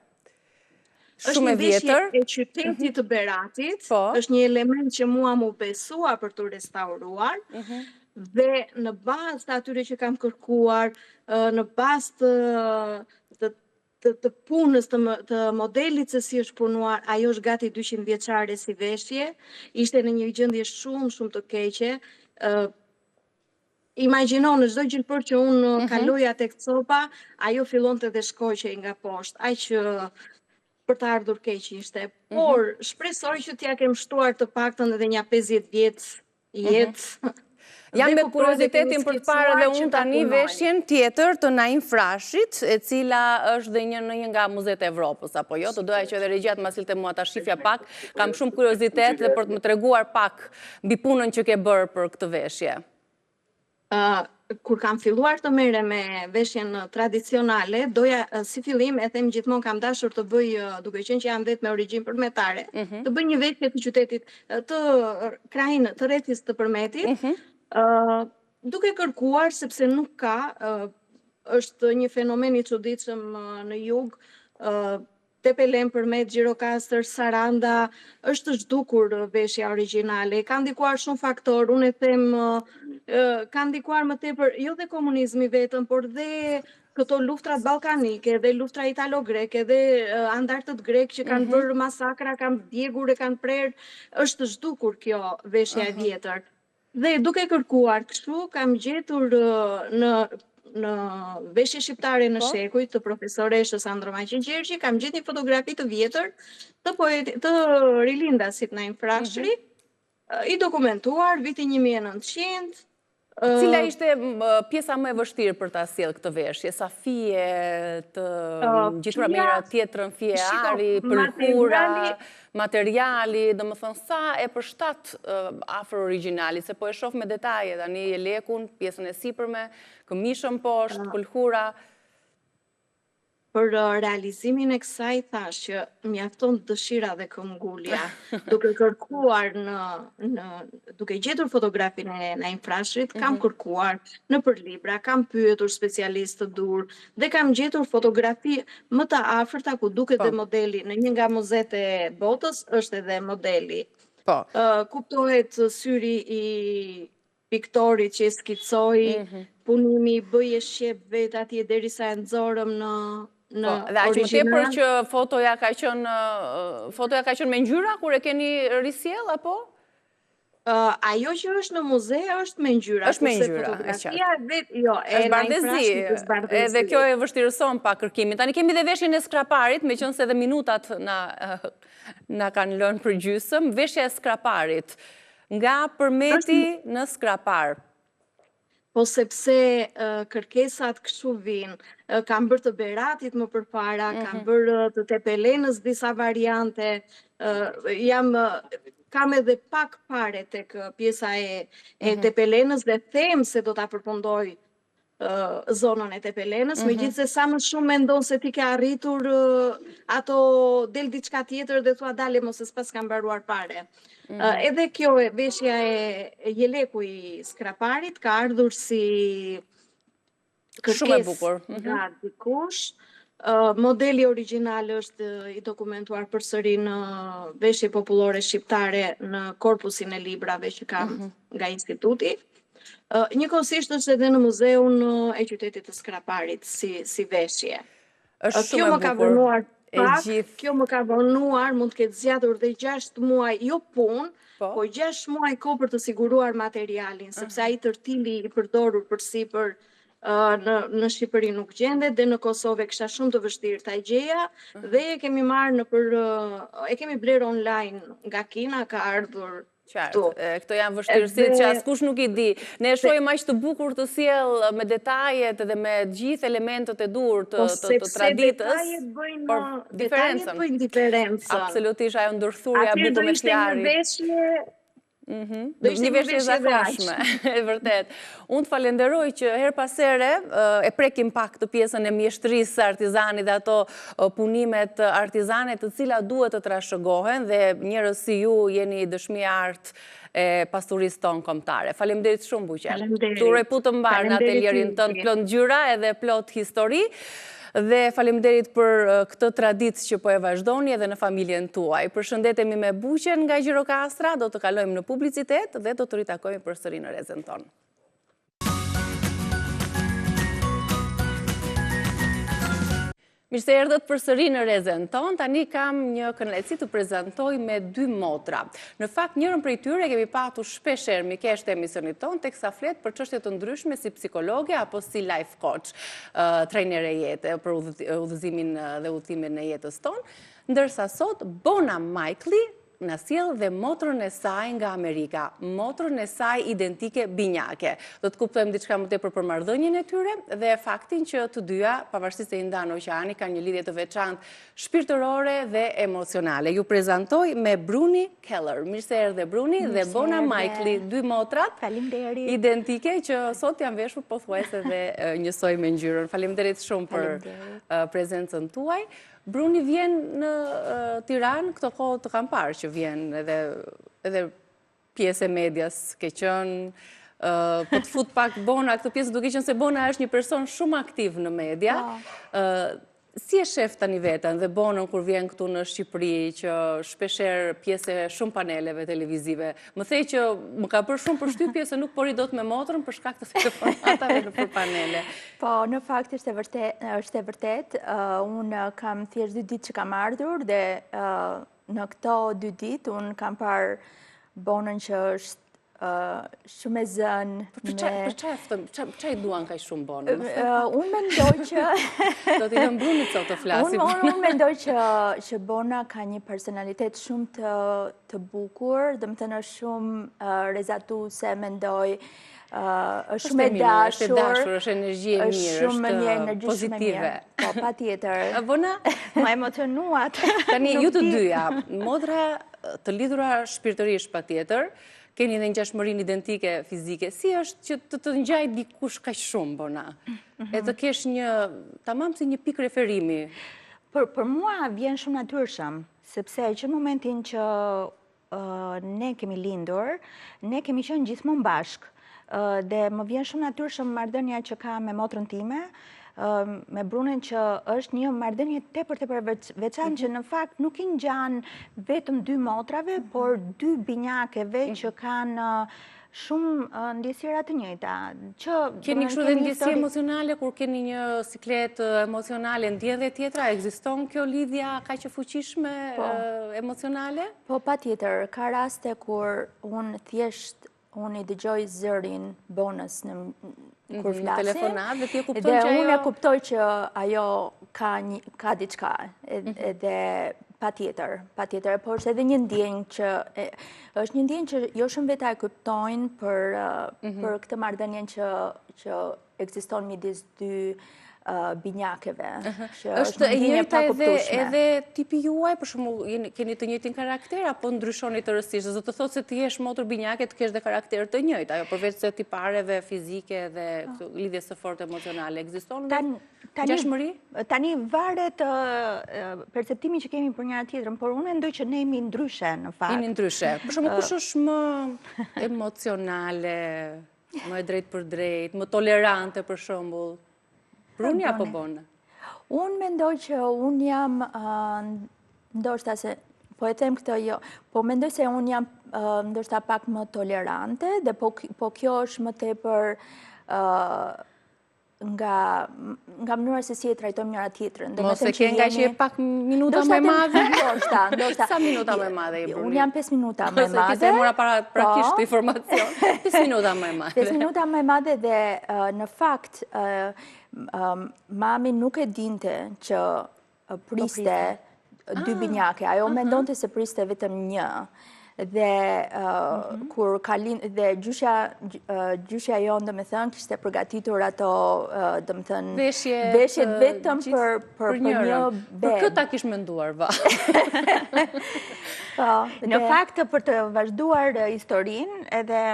shumë e vjetër. Është një veshje e qytetit mhm. të Beratit, po. është një element që mua m'u besua për t'u restauruar, mhm. dhe në bazë të atyre që kam kërkuar, në bazë të, të të, të punës të, të modelit se si është punuar, ajo është gati 200 vjeçare si veshje, ishte në një gjendje shumë shumë të keqe. ë Imagjino në çdo gjilpërë që unë mm -hmm. kaloja tek copa, ajo fillonte dhe shkoqej nga poshtë, aq për të ardhur keq ishte. Mm -hmm. Por shpresoj që t'ia kem shtuar të paktën edhe nja 50 vjet mhm. jetë. Mm -hmm. Jam me kuriozitetin për të parë edhe unë tani veshjen tjetër të Naim Frashërit, e cila është dhe një në një nga muzetë e Evropës, apo jo? Do doja që edhe regjia të ma sillte mua ta shifja pak, kam shumë kuriozitet dhe për të më treguar pak mbi punën që ke bërë për këtë veshje. Kur kam filluar të merrem me veshjen tradicionale, doja si fillim e them gjithmonë kam dashur të bëj, duke qenë që jam vetë me origjinë përmetare, mm -hmm. të bëj një veshje të qytetit të krahinë të rrethit të Përmetit. Mm -hmm. uh, duke kërkuar sepse nuk ka uh, është një fenomen i çuditshëm në jug, uh, Tepelenë, Përmet, Gjirokastër, Saranda, është zhdukur veshja origjinale. Ka ndikuar shumë faktorë, unë e them ka ndikuar më tepër jo dhe komunizmi vetëm, por dhe këto luftrat ballkanike dhe luftra italo-greke dhe andartët grekë që kanë mm -hmm. bërë masakra, kanë djegur e kanë prerë, është zhdukur kjo veshja e vjetër. Dhe duke kërkuar kështu, kam gjetur në në veshje shqiptare në po. shekuj të profesoreshës Andromaqi Gjergji, kam gjetur një fotografi të vjetër të poetit të rilindasit Naim Frashëri, mm -hmm. i dokumentuar viti 1900, Cila ishte pjesa më e vështirë për ta sjellë këtë veshje? Sa fije të ngjitura me njëra tjetrën, fije ari, pëlhura, materiali, domethënë sa e përshtat afër origjinalit, se po e shoh me detaje, tani jelekun, pjesën e sipërme, këmishën poshtë, pëlhura. Për realizimin e kësaj thashë që mjafton dëshira dhe këmbgulja, duke kërkuar në në duke gjetur fotografinë e Naim Frashërit, kam mm -hmm. kërkuar nëpër libra, kam pyetur specialistë të duhur dhe kam gjetur fotografi më të afërta ku duket po. dhe modeli në një nga muzetë e botës është edhe modeli. Po. Uh, kuptohet syri i piktorit që e skicoi, mm -hmm. punimi bëje shqep vetë atje derisa e nxorëm në në po, dhe aq më tepër që fotoja ka qenë fotoja ka qenë me ngjyra kur e keni risjellë apo? Uh, ajo që është në muze është me ngjyra. Është me ngjyra, e qartë. Vet, jo, e është bardhezi, edhe kjo e vështirëson pak kërkimin. Tani kemi dhe veshjen e Skraparit, meqenëse edhe minutat na, na kanë lënë për gjysëm, veshja e Skraparit. Nga Përmeti në Skrapar. Po sepse kërkesat kështu vijnë. Kam bërë të Beratit më përpara, mm -hmm. kam bërë të Tepelenës disa variante. Jam kam edhe pak pare tek pjesa e e mm -hmm. Tepelenës dhe them se do ta përfundoj zonën e Tepelenës, mm -hmm. megjithëse sa më shumë mendon se ti ke arritur ato del diçka tjetër dhe thua dale mos e s'paskam mbaruar fare. Mm -hmm. Edhe kjo e veshja e, e jeleku i Skraparit ka ardhur si kërkesë shumë e bukur. Mm -hmm. nga dikush. Uh, modeli origjinal është i dokumentuar përsëri në veshje popullore shqiptare në korpusin e librave që kam mm -hmm. nga instituti. Njëkohësisht është edhe në muzeun e qytetit të Skraparit si si veshje. Është shumë e bukur. Kjo më ka vonuar pak, gjithë... kjo më ka vonuar, mund të ketë zgjatur dhe 6 muaj, jo punë, po, po 6 muaj kohë për të siguruar materialin, sepse ai tërtili i përdorur përsipër. Në në Shqipëri nuk gjendet dhe në Kosovë e kisha shumë të vështirë ta gjeja mhm. dhe e kemi marrë nëpër e kemi blerë online nga Kina, ka ardhur Qartë, këto janë vështirësitë që askush nuk i di. Ne e shohim aq të bukur të sjellë me detajet dhe me gjithë elementët e duhur të, po, të, të traditës. Detajet bëjnë, por detajet bëjnë diferencën. Absolutisht, ajo ndërthurja e bukur me fjari. Atëherë do ishte një veshje Mhm. Do ishte një veshje e zakonshme, e vërtetë. Unë të falenderoj që herë pas here e prekim pak këtë pjesën e mjeshtërisë së artizanit dhe ato punimet artizane të cilat duhet të trashëgohen dhe njerëz si ju jeni dëshmi e artë e pasurisë tonë kombëtare. Faleminderit shumë Buqe. Të uroj punë të mbarë në atelierin tënd plot ngjyra edhe plot histori. Dhe faleminderit për këtë traditë që po e vazhdoni edhe në familjen tuaj. Përshëndetemi me Buqen nga Gjirokastra, do të kalojmë në publicitet dhe do të ritakojmë përsëri në rezen tonë. Mirë se erdhët përsëri në rezen tonë, tani kam një kënaqësi të prezantoj me dy motra. Në fakt, njërën prej tyre e kemi patur shpeshherë mikeshë të emisionit tonë, teksa flet për çështje të ndryshme si psikologe apo si life coach, trajnere jete për udhëzimin dhe udhëtimin e jetës tonë. Ndërsa sot, Bona Majkli na sjell dhe motrën e saj nga Amerika, motrën e saj identike binjake. Do të kuptojmë diçka më tepër për marrëdhënien e tyre dhe faktin që të dyja, pavarësisht se i ndan oqeani, kanë një lidhje të veçantë shpirtërore dhe emocionale. Ju prezantoj me Bruni Keller. Mirë se erdhe Bruni dhe Bona Majkli, dy motrat identike që sot janë veshur pothuajse dhe njësoj me ngjyrën. Faleminderit shumë për prezencën tuaj. Bruni vjen në Tiranë, këto kohë të kam parë që vjen edhe edhe pjesë e medias ke qenë, po të fut pak Bona këtë pjesë, duke qenë se Bona është një person shumë aktiv në media. Po. Si e shef tani veten dhe Bonën kur vjen këtu në Shqipëri, që shpeshherë pjesë e shumë paneleve televizive? Më the që më ka bërë shumë përshtypje se nuk po rri dot me motrën për shkak të telefonatave nëpër panele. Po, në fakt është e vërtetë, është e vërtetë. Unë kam thjesht dy ditë që kam ardhur dhe në këto dy ditë unë kam parë Bonën që është shumë e zënë. Për ça e ftojmë, ça i duan kaq shumë Bonën? Unë mendoj që... Do t'i lëmë Brunit sot të flasim. Unë mendoj që Bona ka një personalitet shumë të të bukur, domethënë është shumë rrezatuese, mendoj, është shumë e dashur. Është e dashur, është energji e mirë, është pozitive. Po, patjetër. Bona? Më emocionuat. Tani, ju të dyja, motra të lidhura shpirtërisht patjetër, keni edhe ngjashmërinë identike fizike, si është që të të ngjajë dikush kaq shumë, Bona? E të kesh një, tamam si një pikë referimi? Për, për mua vjen shumë natyrshëm, sepse që në momentin që ne kemi lindur, ne kemi qenë gjithmonë bashkë. Dhe më vjen shumë natyrshëm marrëdhënia që kam me motrën time, me Brunin që është një marrëdhënie tepër tepër veçantë që mhm. në fakt nuk i ngjan vetëm dy motrave, mhm. por dy binjakeve mhm. që kanë shumë ndjesira të njëjta. Që, keni kështu dhe ndjesi emocionale, kur keni një siklet emocionale, ndjen dhe tjetra, ekziston kjo lidhja kaq e fuqishme po. emocionale? Po, patjetër, ka raste kur unë thjesht, unë i dëgjoj zërin Bonës në kur mhm, flasim. Telefonatë dhe ti e kupton që ajo... Dhe unë e kuptoj që ajo ka, një, ka diçka, mhm. edhe patjetër, patjetër, po është edhe një ndjenjë që, është një ndjenjë që jo shumë veta e kuptojnë për, mhm. për këtë marrëdhënien që, që ekziston midis dy binjakeve. Që është e njëjta edhe, edhe tipi juaj, për shembull, keni të njëjtin karakter, apo ndryshoni tërësisht? Do të thotë se të jesh motër binjake të kesh dhe karakter të njëjtë, ajo përveç se tipareve fizike dhe po. lidhjes së fortë emocionale, ekziston dhe ngjashmëri? Tani varet perceptimi që kemi për njëra tjetrën, por unë mendoj që ne jemi ndryshe në fakt. Jemi ndryshe. Për shembull, kush është më emocionale, më e drejtpërdrejtë, më tolerante për shembull? Bruni apo Bona? Unë mendoj që unë jam, ndoshta se, po e them këtë jo, po mendoj se unë jam ndoshta pak më tolerante dhe po, po kjo është më tepër. nga nga mënyra se si e trajtojmë njëra tjetrën. Mos e ke ngaqë je pak minuta më e madhe? Ndoshta, ndoshta. Sa minuta më e madhe je Bruni? Unë jam 5 minuta më e madhe. Mos e ke se mora para praktikisht po. informacion. 5 minuta më e madhe. 5 minuta më e madhe dhe në fakt mami nuk e dinte që priste dy ah. binjake. Ajo mendonte se priste vetëm një. Dhe mhm. kur ka lind, dhe gjyshja, gjyshja jonë, domethënë, kishte përgatitur ato, domethënë, veshjet vetëm për, për, për një bebe. Për këtë ta kish menduar, va. Po, në fakt, për të vazhduar historinë, edhe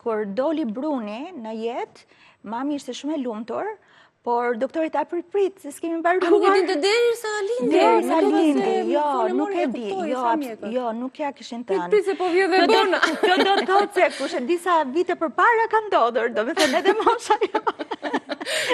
kur doli Bruni në jetë, mami ishte shumë e lumtur, Por doktori tha prit prit, se s'kemi mbaruar. Nuk e dinte deri sa lindi. Deri sa lindi, jo, nuk e di, jo, jo, nuk ia kishin thënë. Prit prit se po vjen dhe Bona. Kjo do të thotë se kush e di sa vite përpara ka ndodhur, domethënë edhe mosha jo.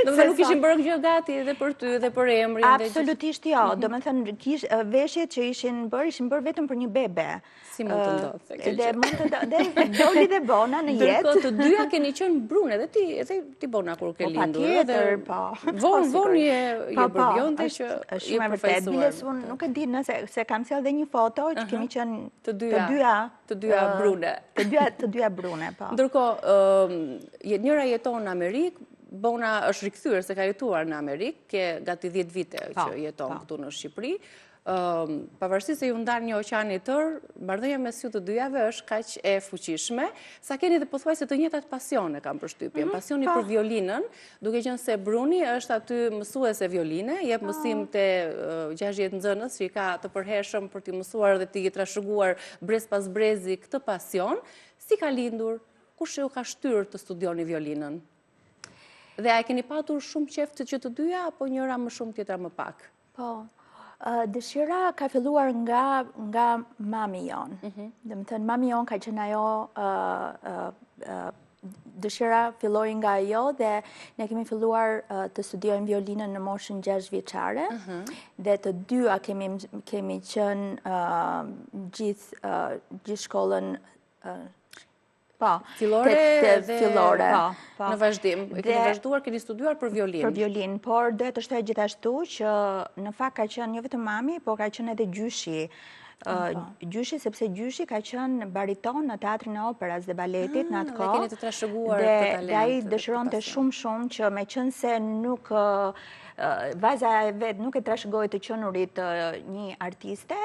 Domethënë nuk ishin bërë gjë gati edhe për ty edhe për emrin. Absolutisht jo, mhm. domethënë veshjet që ishin bërë, ishin bërë vetëm për një bebe. Si mund të ndodhë kjo gjë? Dhe mund të ndodhë, dhe doli dhe Bona në jetë. Ndërkohë të dyja keni qenë brune, edhe ti, edhe ti Bona kur ke po, lindur. Patjetër, po. Vonë, po, vonë je, je po, bërë bjonde që je përfaqësuar. Biles unë nuk e di nëse se kam sjellë dhe një foto që kemi qenë të dyja, të dyja, të dyja brune. Të dyja, të dyja brune, po. Ndërkohë, njëra jeton në Amerikë, Bona është rikthyer se ka jetuar në Amerikë, ke gati 10 vite që jeton këtu në Shqipëri. Pavarësisht se ju ndan një oqean i tërë, marrëdhënia mes ju të dyjave është kaq e fuqishme, sa keni dhe pothuajse të njëjtat pasione, kam përshtypjen. Mhm, Pasioni për violinën, duke qenë se Bruni është aty mësuese violine, jep po. mësim te 60 nxënës që i ka të përhershëm për t'i mësuar dhe t'i trashëguar brez pas brezi këtë pasion, si ka lindur, kush ju ka shtyrë të studioni violinën? Dhe a e keni patur shumë qejf që të dyja, apo njëra më shumë, tjetra më pak? Po, dëshira ka filluar nga, nga mami jonë. Mm -hmm. Domethënë, mami jonë ka qenë ajo, dëshira filloi nga ajo dhe ne kemi filluar të studiojmë violinën në moshën 6 vjeçare mm -hmm. dhe të dyja kemi, kemi qenë gjithë gjithë shkollën Po. Fillore dhe fillore. Po, po. Në vazhdim. E keni vazhduar, keni studiuar për violinë. Për violinë, por doja të shtoja gjithashtu që në fakt ka qenë jo vetëm mami, por ka qenë edhe gjyshi. Ah, po. Gjyshi, sepse gjyshi ka qenë bariton në teatrin e operas dhe baletit në atë kohë. Dhe keni të trashëguar këtë talent. Dhe ai dëshironte shumë shumë që meqenëse nuk vajza e vet nuk e trashëgoi të qenurit një artiste,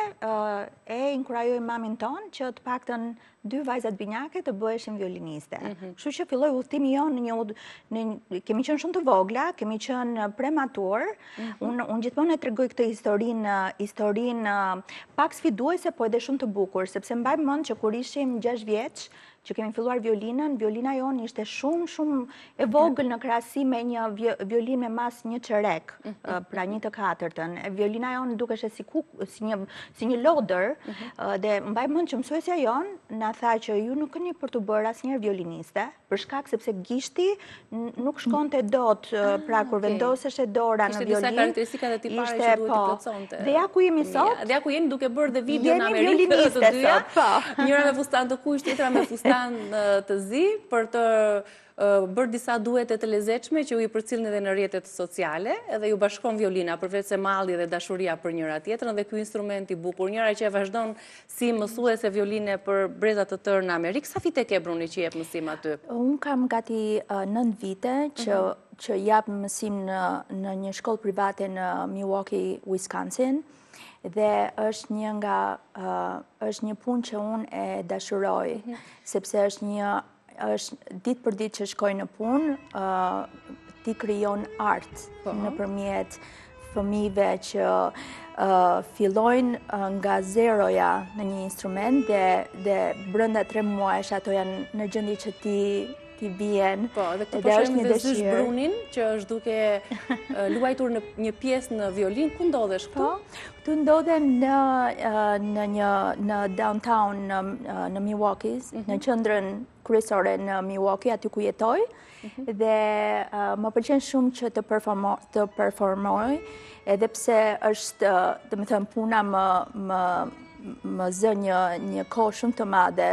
e inkurajoi mamin tonë që të paktën dy vajzat binjake të bëheshin violiniste. Mhm. Kështu që filloi udhëtimi jonë në një në kemi qenë shumë të vogla, kemi qenë prematur. Mhm. Unë unë gjithmonë e tregoj këtë historinë, historinë pak sfiduese, po edhe shumë të bukur, sepse mbaj mend që kur ishim 6 vjeç, që kemi filluar violinën, violina jonë ishte shumë shumë e vogël në krahasim me një violinë me masë një çerek, mhm. pra një të katërtën. Violina jonë dukeshe si kuk, si një si një lodër mhm. dhe mbaj mend që mësuesja jonë na tha që ju nuk keni për t'u bërë asnjëherë violiniste, për shkak sepse gishti nuk shkonte dot, ah, pra kur vendoseshe dora në violinë. Kishte disa karakteristika dhe tipare që duhet të po. plotësonte. Dhe ja ku jemi sot? Dhe ja ku jeni duke bërë dhe video në Amerikë të dyja. Po. Njëra me fustan të kuq, tjetra me fustan të zi për të bërë disa duete të lezetshme që ju i përcillni edhe në rrjetet sociale, edhe ju bashkon violina, përveç se malli dhe dashuria për njëra tjetrën dhe ky instrument i bukur, njëra që e vazhdon si mësuese violine për breza të tërë në Amerikë. Sa vite ke Bruni që jep mësim aty? Unë kam gati 9 vite që mhm. që jap mësim në në një shkollë private në Milwaukee, Wisconsin dhe është një nga është një punë që unë e dashuroj, mhm. sepse është një është ditë për ditë që shkoj në punë, ti krijon art po. nëpërmjet fëmijëve që fillojnë nga zeroja në një instrument dhe, dhe brenda tre muajsh ato janë në gjendje që t'i t'i bien. Po, dhe këtu po shohim dhe zysh Brunin, që është duke luajtur në një pjesë në violinë. Ku ndodhesh këtu? Po, këtu ndodhem në, në, një, në downtown në, në Milwaukee, mm -hmm. në qendrën kryesore në Milwaukee, aty ku jetoj. Mm -hmm. Dhe më pëlqen shumë që të, performo, të performoj, edhe pse është, domethënë, puna më, më, më zë një, një kohë shumë të madhe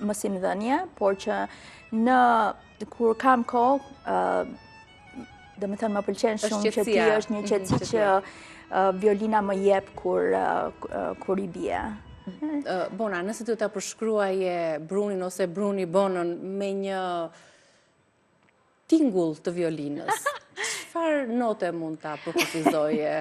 mësimdhënie, por që në, kur kam kohë, Domethënë më pëlqen shumë që ti është një mhm, qetësi që violina më jep kur kur i bie. Bona, nëse do ta përshkruaje Brunin ose Bruni Bonën me një tingull të violinës, çfarë note mund ta përkufizoje?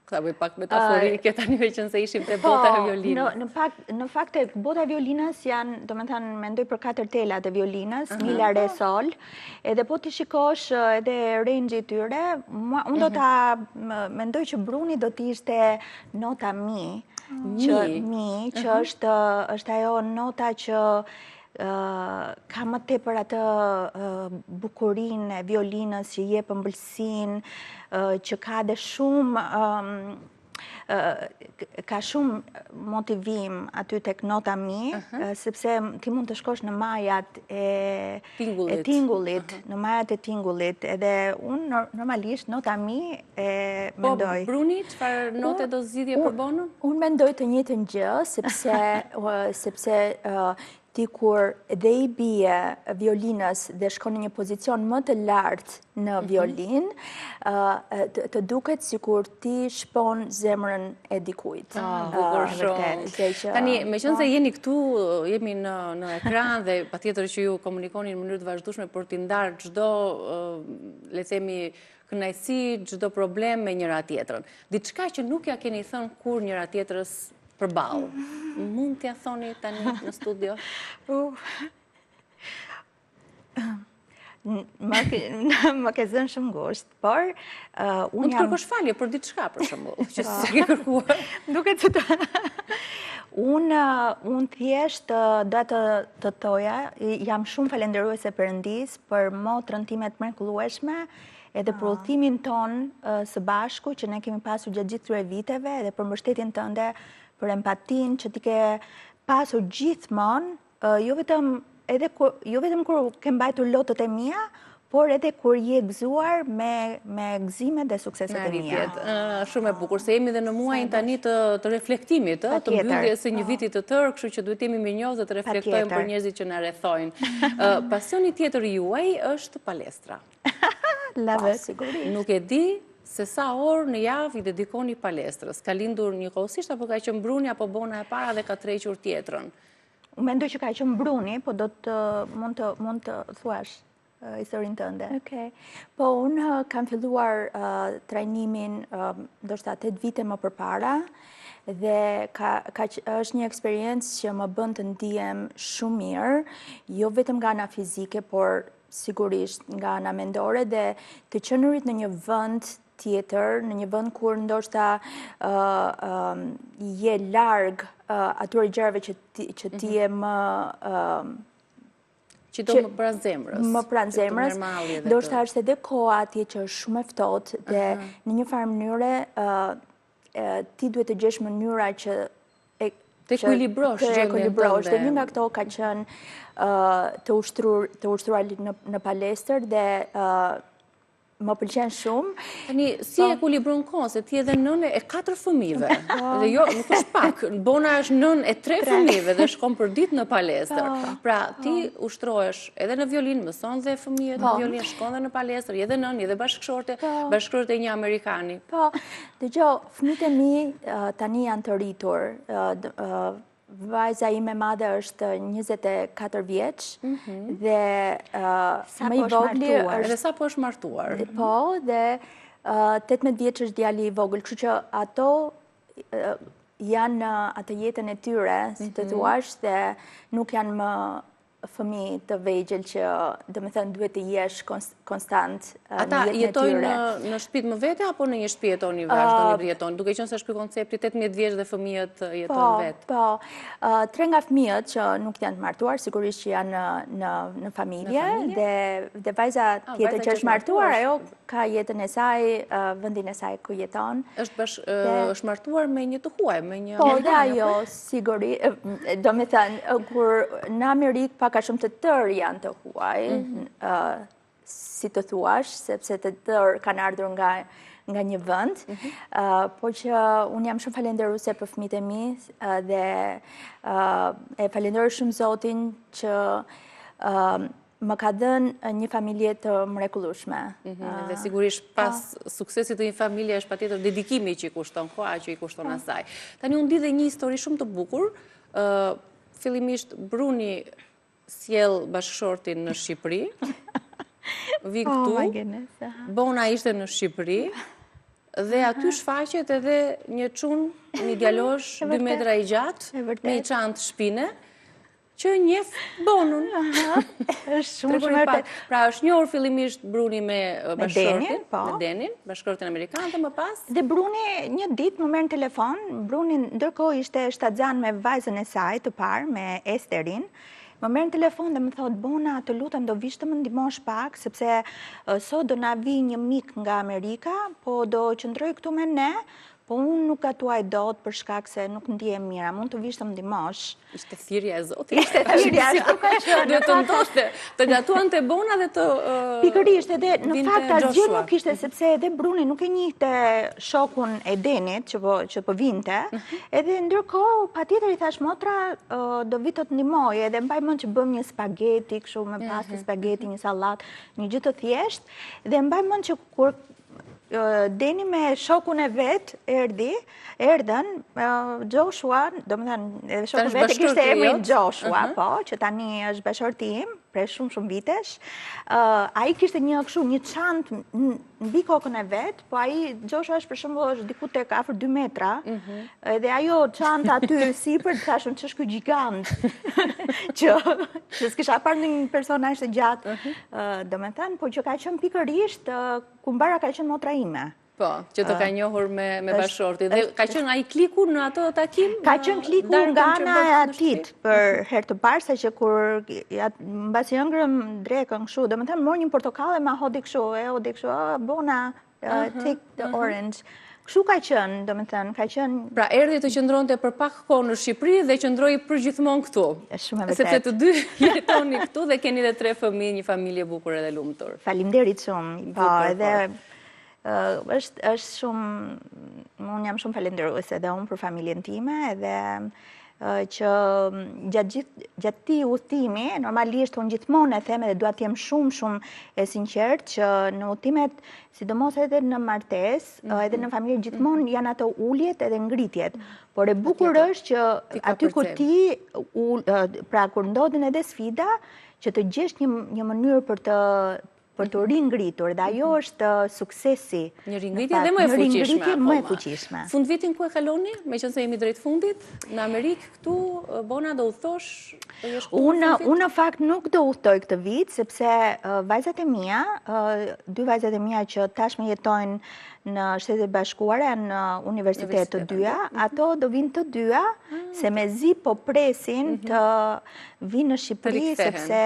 Ta bëj pak metaforike tani meqenëse ishim te bota e po, violinës. Në, fakt, në fakt te bota e violinës janë, domethënë, mendoj për katër telat e violinës, mi, la, re, sol, edhe po t'i shikosh edhe range i tyre, unë do mhm. ta mendoj që Bruni do t'ishte nota mi, që, mi, që mhm. është, është ajo nota që ka më tepër atë bukurinë e violinës që jep ëmbëlsinë, që ka dhe shumë ka shumë motivim aty tek nota mi, sepse ti mund të shkosh në majat e tingullit, në majat e tingullit, edhe unë normalisht nota mi e po, mendoj. Po, Bruni, çfarë note do zgjidhje për Bonën? Unë mendoj të njëjtën gjë, sepse, sepse ti kur dhe i bie violinës dhe shkon në një pozicion më të lartë në mhm. violinë, të duket sikur ti shpon zemrën e dikujt. Ah, bukur shumë. Tani, meqenëse po. jeni këtu, jemi në, në ekran dhe patjetër që ju komunikoni në mënyrë të vazhdueshme për t'i ndarë çdo, le të themi, kënaqësi, çdo problem me njëra tjetrën. Diçka që nuk ia keni thënë kurrë njëra tjetrës përballë. Mund t'ia thoni tani në studio? Më ke zënë shumë ngushtë, por unë jam... Mund të kërkosh falje për diçka, për shembull, që po. s'e ke kërkuar. Duket që të... Unë, unë thjesht do të të thoja, jam shumë falenderuese Perëndisë për motrën time të mrekullueshme, edhe për udhëtimin tonë së bashku që ne kemi pasur gjatë gjithë këtyre viteve, edhe për mbështetjen tënde, për empatinë që ti ke pasur gjithmonë, jo vetëm edhe kur jo vetëm kur ke mbajtur lotët e mia, por edhe kur je gëzuar me me gëzimet dhe sukseset e mia. Shumë e bukur, se jemi dhe në muajin tani të të reflektimit, ë, të mbylljes së një po. viti të tërë, kështu që duhet të jemi mirënjohës dhe të reflektojmë për njerëzit që na rrethojnë. Pasioni tjetër i juaj është palestra. Love it. Sigurisht. Nuk e di se sa orë në javë i dedikoni palestrës. Ka lindur njëkohësisht apo ka qenë Bruni apo Bona e para dhe ka tërhequr tjetrën? Unë mendoj që ka qenë Bruni, po do të mund të mund të thuash historinë tënde. Okej. Po unë kam filluar trajnimin ndoshta 8 vite më përpara dhe ka, ka është një eksperiencë që më bën të ndihem shumë mirë, jo vetëm nga ana fizike, por sigurisht nga ana mendore dhe të qenurit në një vend tjetër, në një vend kur ndoshta je larg atyre gjërave që ti, që ti mhm. je më që do më pranë zemrës. Më pranë zemrës. Ndoshta është edhe koha atje që është shumë e ftohtë dhe në një farë mënyre ti duhet të gjesh mënyra që të ekuilibrosh të ekuilibrosh. Dhe një nga këto ka qenë të ushtruar të ushtruar në në palestër dhe më pëlqen shumë. Tani, si po. ekuilibron kohën, se ti edhe nënë e katër fëmijëve, po. dhe jo, nuk është pak, Bona është nënë e tre fëmijëve dhe shkon përditë në palestër. Po. Pra, ti ushtrohesh edhe në violinë, mëson dhe fëmijët në violinë, shkon dhe në palestër, je dhe nënë, je dhe bashkëshorte, bashkëshorte e një amerikani. Po, dëgjo, fëmijët e mi tani janë të rritur. Vajza ime e madhe është 24 vjeç mhm. dhe më i vogli është... Dhe sapo është martuar. Po, dhe 18 vjeç është djali i vogël, kështu që ato janë në atë jetën e tyre, si të mhm. thuash, dhe nuk janë më fëmijë të vegjël që, domethënë, duhet të jesh konstant në jetën e tyre. Ata jetojnë në shtëpi më vete apo në një shtëpi jetoni vazhdoni të jetoni? Duke qenë se është ky koncepti 18 vjeç dhe fëmijët jetojnë po, vetë. Po, tre nga fëmijët që nuk janë të martuar, sigurisht që janë në në familje dhe dhe vajza ah, tjetër që është martuar, ajo ka jetën e saj, vendin e saj ku jeton. Është bash, është martuar me një të huaj, me një po, amerikan. Po, dhe ajo, siguri, domethënë, kur në Amerikë pak a shumë të tërë janë të huaj, mhm. si të thuash, sepse të tërë kanë ardhur nga nga një vend, mhm. po që unë jam shumë falenderuese për fëmijët e mi dhe e falenderoj shumë Zotin që. Më ka dhënë një familje të mrekullueshme. Mhm, dhe sigurisht pas suksesit të një familje është patjetër dedikimi që i kushton, koha që i kushton asaj. Tani unë di dhe një histori shumë të bukur, fillimisht Bruni sjell bashkëshortin në Shqipëri, vijnë oh, këtu, Bona ishte në Shqipëri, dhe aty shfaqet edhe një çun, një djalosh, 2 metra i gjatë, me një çantë shpine, që njeh Bonën. Është shumë shumë vërtet. Pra është njohur fillimisht Bruni me bashkëshortin, po. me Denin, bashkëshortin amerikan dhe më pas. Dhe Bruni një ditë më merr në telefon, Bruni ndërkohë ishte shtatzënë me vajzën e saj të parë, me Esterin. Më merr në telefon dhe më thotë, Bona, të lutem do vish të më ndihmosh pak, sepse sot do na vijë një mik nga Amerika, po do qëndrojë këtu me ne, Po unë nuk gatuaj dot për shkak se nuk ndihem mirë, a mund të vish të më ndihmosh? Ishte thirrja e Zotit. Ishte thirrja, ashtu ka qenë. Duhet të ndodhte, të gatuante Bona dhe të Pikërisht, edhe në fakt asgjë nuk ishte sepse edhe Bruni nuk e njihte shokun e Denit që po që po vinte. Mhm. Edhe ndërkohë patjetër i thashë motra do vi të të ndihmoj, edhe mbaj mend që bëmë një spaghetti kështu me pastë mhm. spaghetti, një sallatë, një gjë të thjeshtë dhe mbaj mend që kur Deni me shokun e vet, erdhi, erdhën, Joshua, domethënë, edhe shokun e vet e kishte emrin Joshua, po, që tani është bashkëshorti im, prej shumë shumë vitesh. Ai kishte një kështu, një çantë mbi kokën e vet, po ai, Joshua është për shembull është diku tek afër 2 metra, mhm. edhe ajo çanta aty sipër, thashë unë ç'është ky gjigant, që, që s'kisha parë ndonjë person aq të gjatë, mhm. Domethënë, po që ka qenë pikërisht, kumbara ka qenë motra ime. Po, që të ka njohur me, me bashkëshortin. Dhe ka qenë ai kliku në atë takim? Ka qenë kliku nga ana e atij për mhm. herë të parë, se që kur ja, mbasi hëngrëm drekën kështu, domethënë, mori një portokall e ma hodhi kështu, e hodhi kështu, oh, Bona, take the orange. Kështu ka qenë, domethënë, ka qenë... Pra, erdhi të qëndronte për pak kohë në Shqipëri dhe qëndroi përgjithmonë këtu. Është shumë e vërtetë. Sepse të dy jetoni këtu dhe keni dhe tre fëmijë, një familje e bukur edhe e lumtur. Faleminderit shumë. Po, edhe është është shumë unë jam shumë falënderuese edhe unë për familjen time edhe që gjatë gjithë gjatë këtij udhëtimi, normalisht unë gjithmonë e them edhe dua të jem shumë shumë e sinqertë që në udhëtimet, sidomos edhe në martesë, mhm. edhe në familje gjithmonë mhm. janë ato uljet edhe ngritjet. Mhm. Por e bukur është që aty ku ti pra kur ndodhin edhe sfida, që të gjesh një një mënyrë për të për t'u ringritur dhe ajo mhm. është uh, suksesi. Një ringritje dhe më e fuqishme. Një ringritje më e fuqishme. Fundvitin ku e kaloni? Meqenëse jemi drejt fundit, në Amerikë këtu, uh, Bona do udhëtosh? Unë unë në fakt nuk do udhëtoj këtë vit, sepse uh, vajzat e mia, dy vajzat e mia që tashmë jetojnë në Shtetet e Bashkuara, në universitet të dyja, mhm. ato do vijnë të dyja, ah, se mezi po presin mhm. të vijnë në Shqipëri, sepse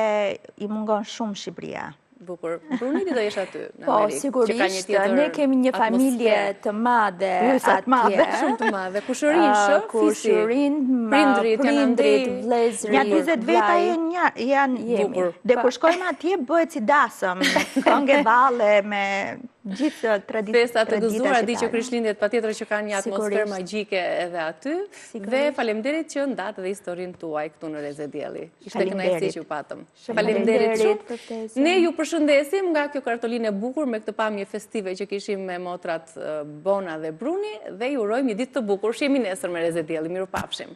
i mungon shumë Shqipëria. Bukur. Bruni ti do jesh aty në po, Amerikë. Po, sigurisht, ne kemi një familje të madhe atje. Shumë të madhe. Kushërinj, Kushërinj, prindrit, janë prindrit, vllezërit. Nja 40 veta janë janë jemi. Dhe kur shkojmë atje bëhet si dasëm, këngë valle me gjithë traditat. Festa të gëzuara, di që Krishtlindjet patjetër që kanë një atmosferë magjike edhe aty. Dhe faleminderit që ndatë dhe historinë tuaj këtu në Rreze Dielli. Ishte kënaqësi që ju patëm. Faleminderit shumë. Ne ju përshëndesim nga kjo kartolinë e bukur me këtë pamje festive që kishim me motrat Bona dhe Bruni dhe ju urojmë një ditë të bukur. Shihemi nesër me Rreze Dielli. Mirupafshim.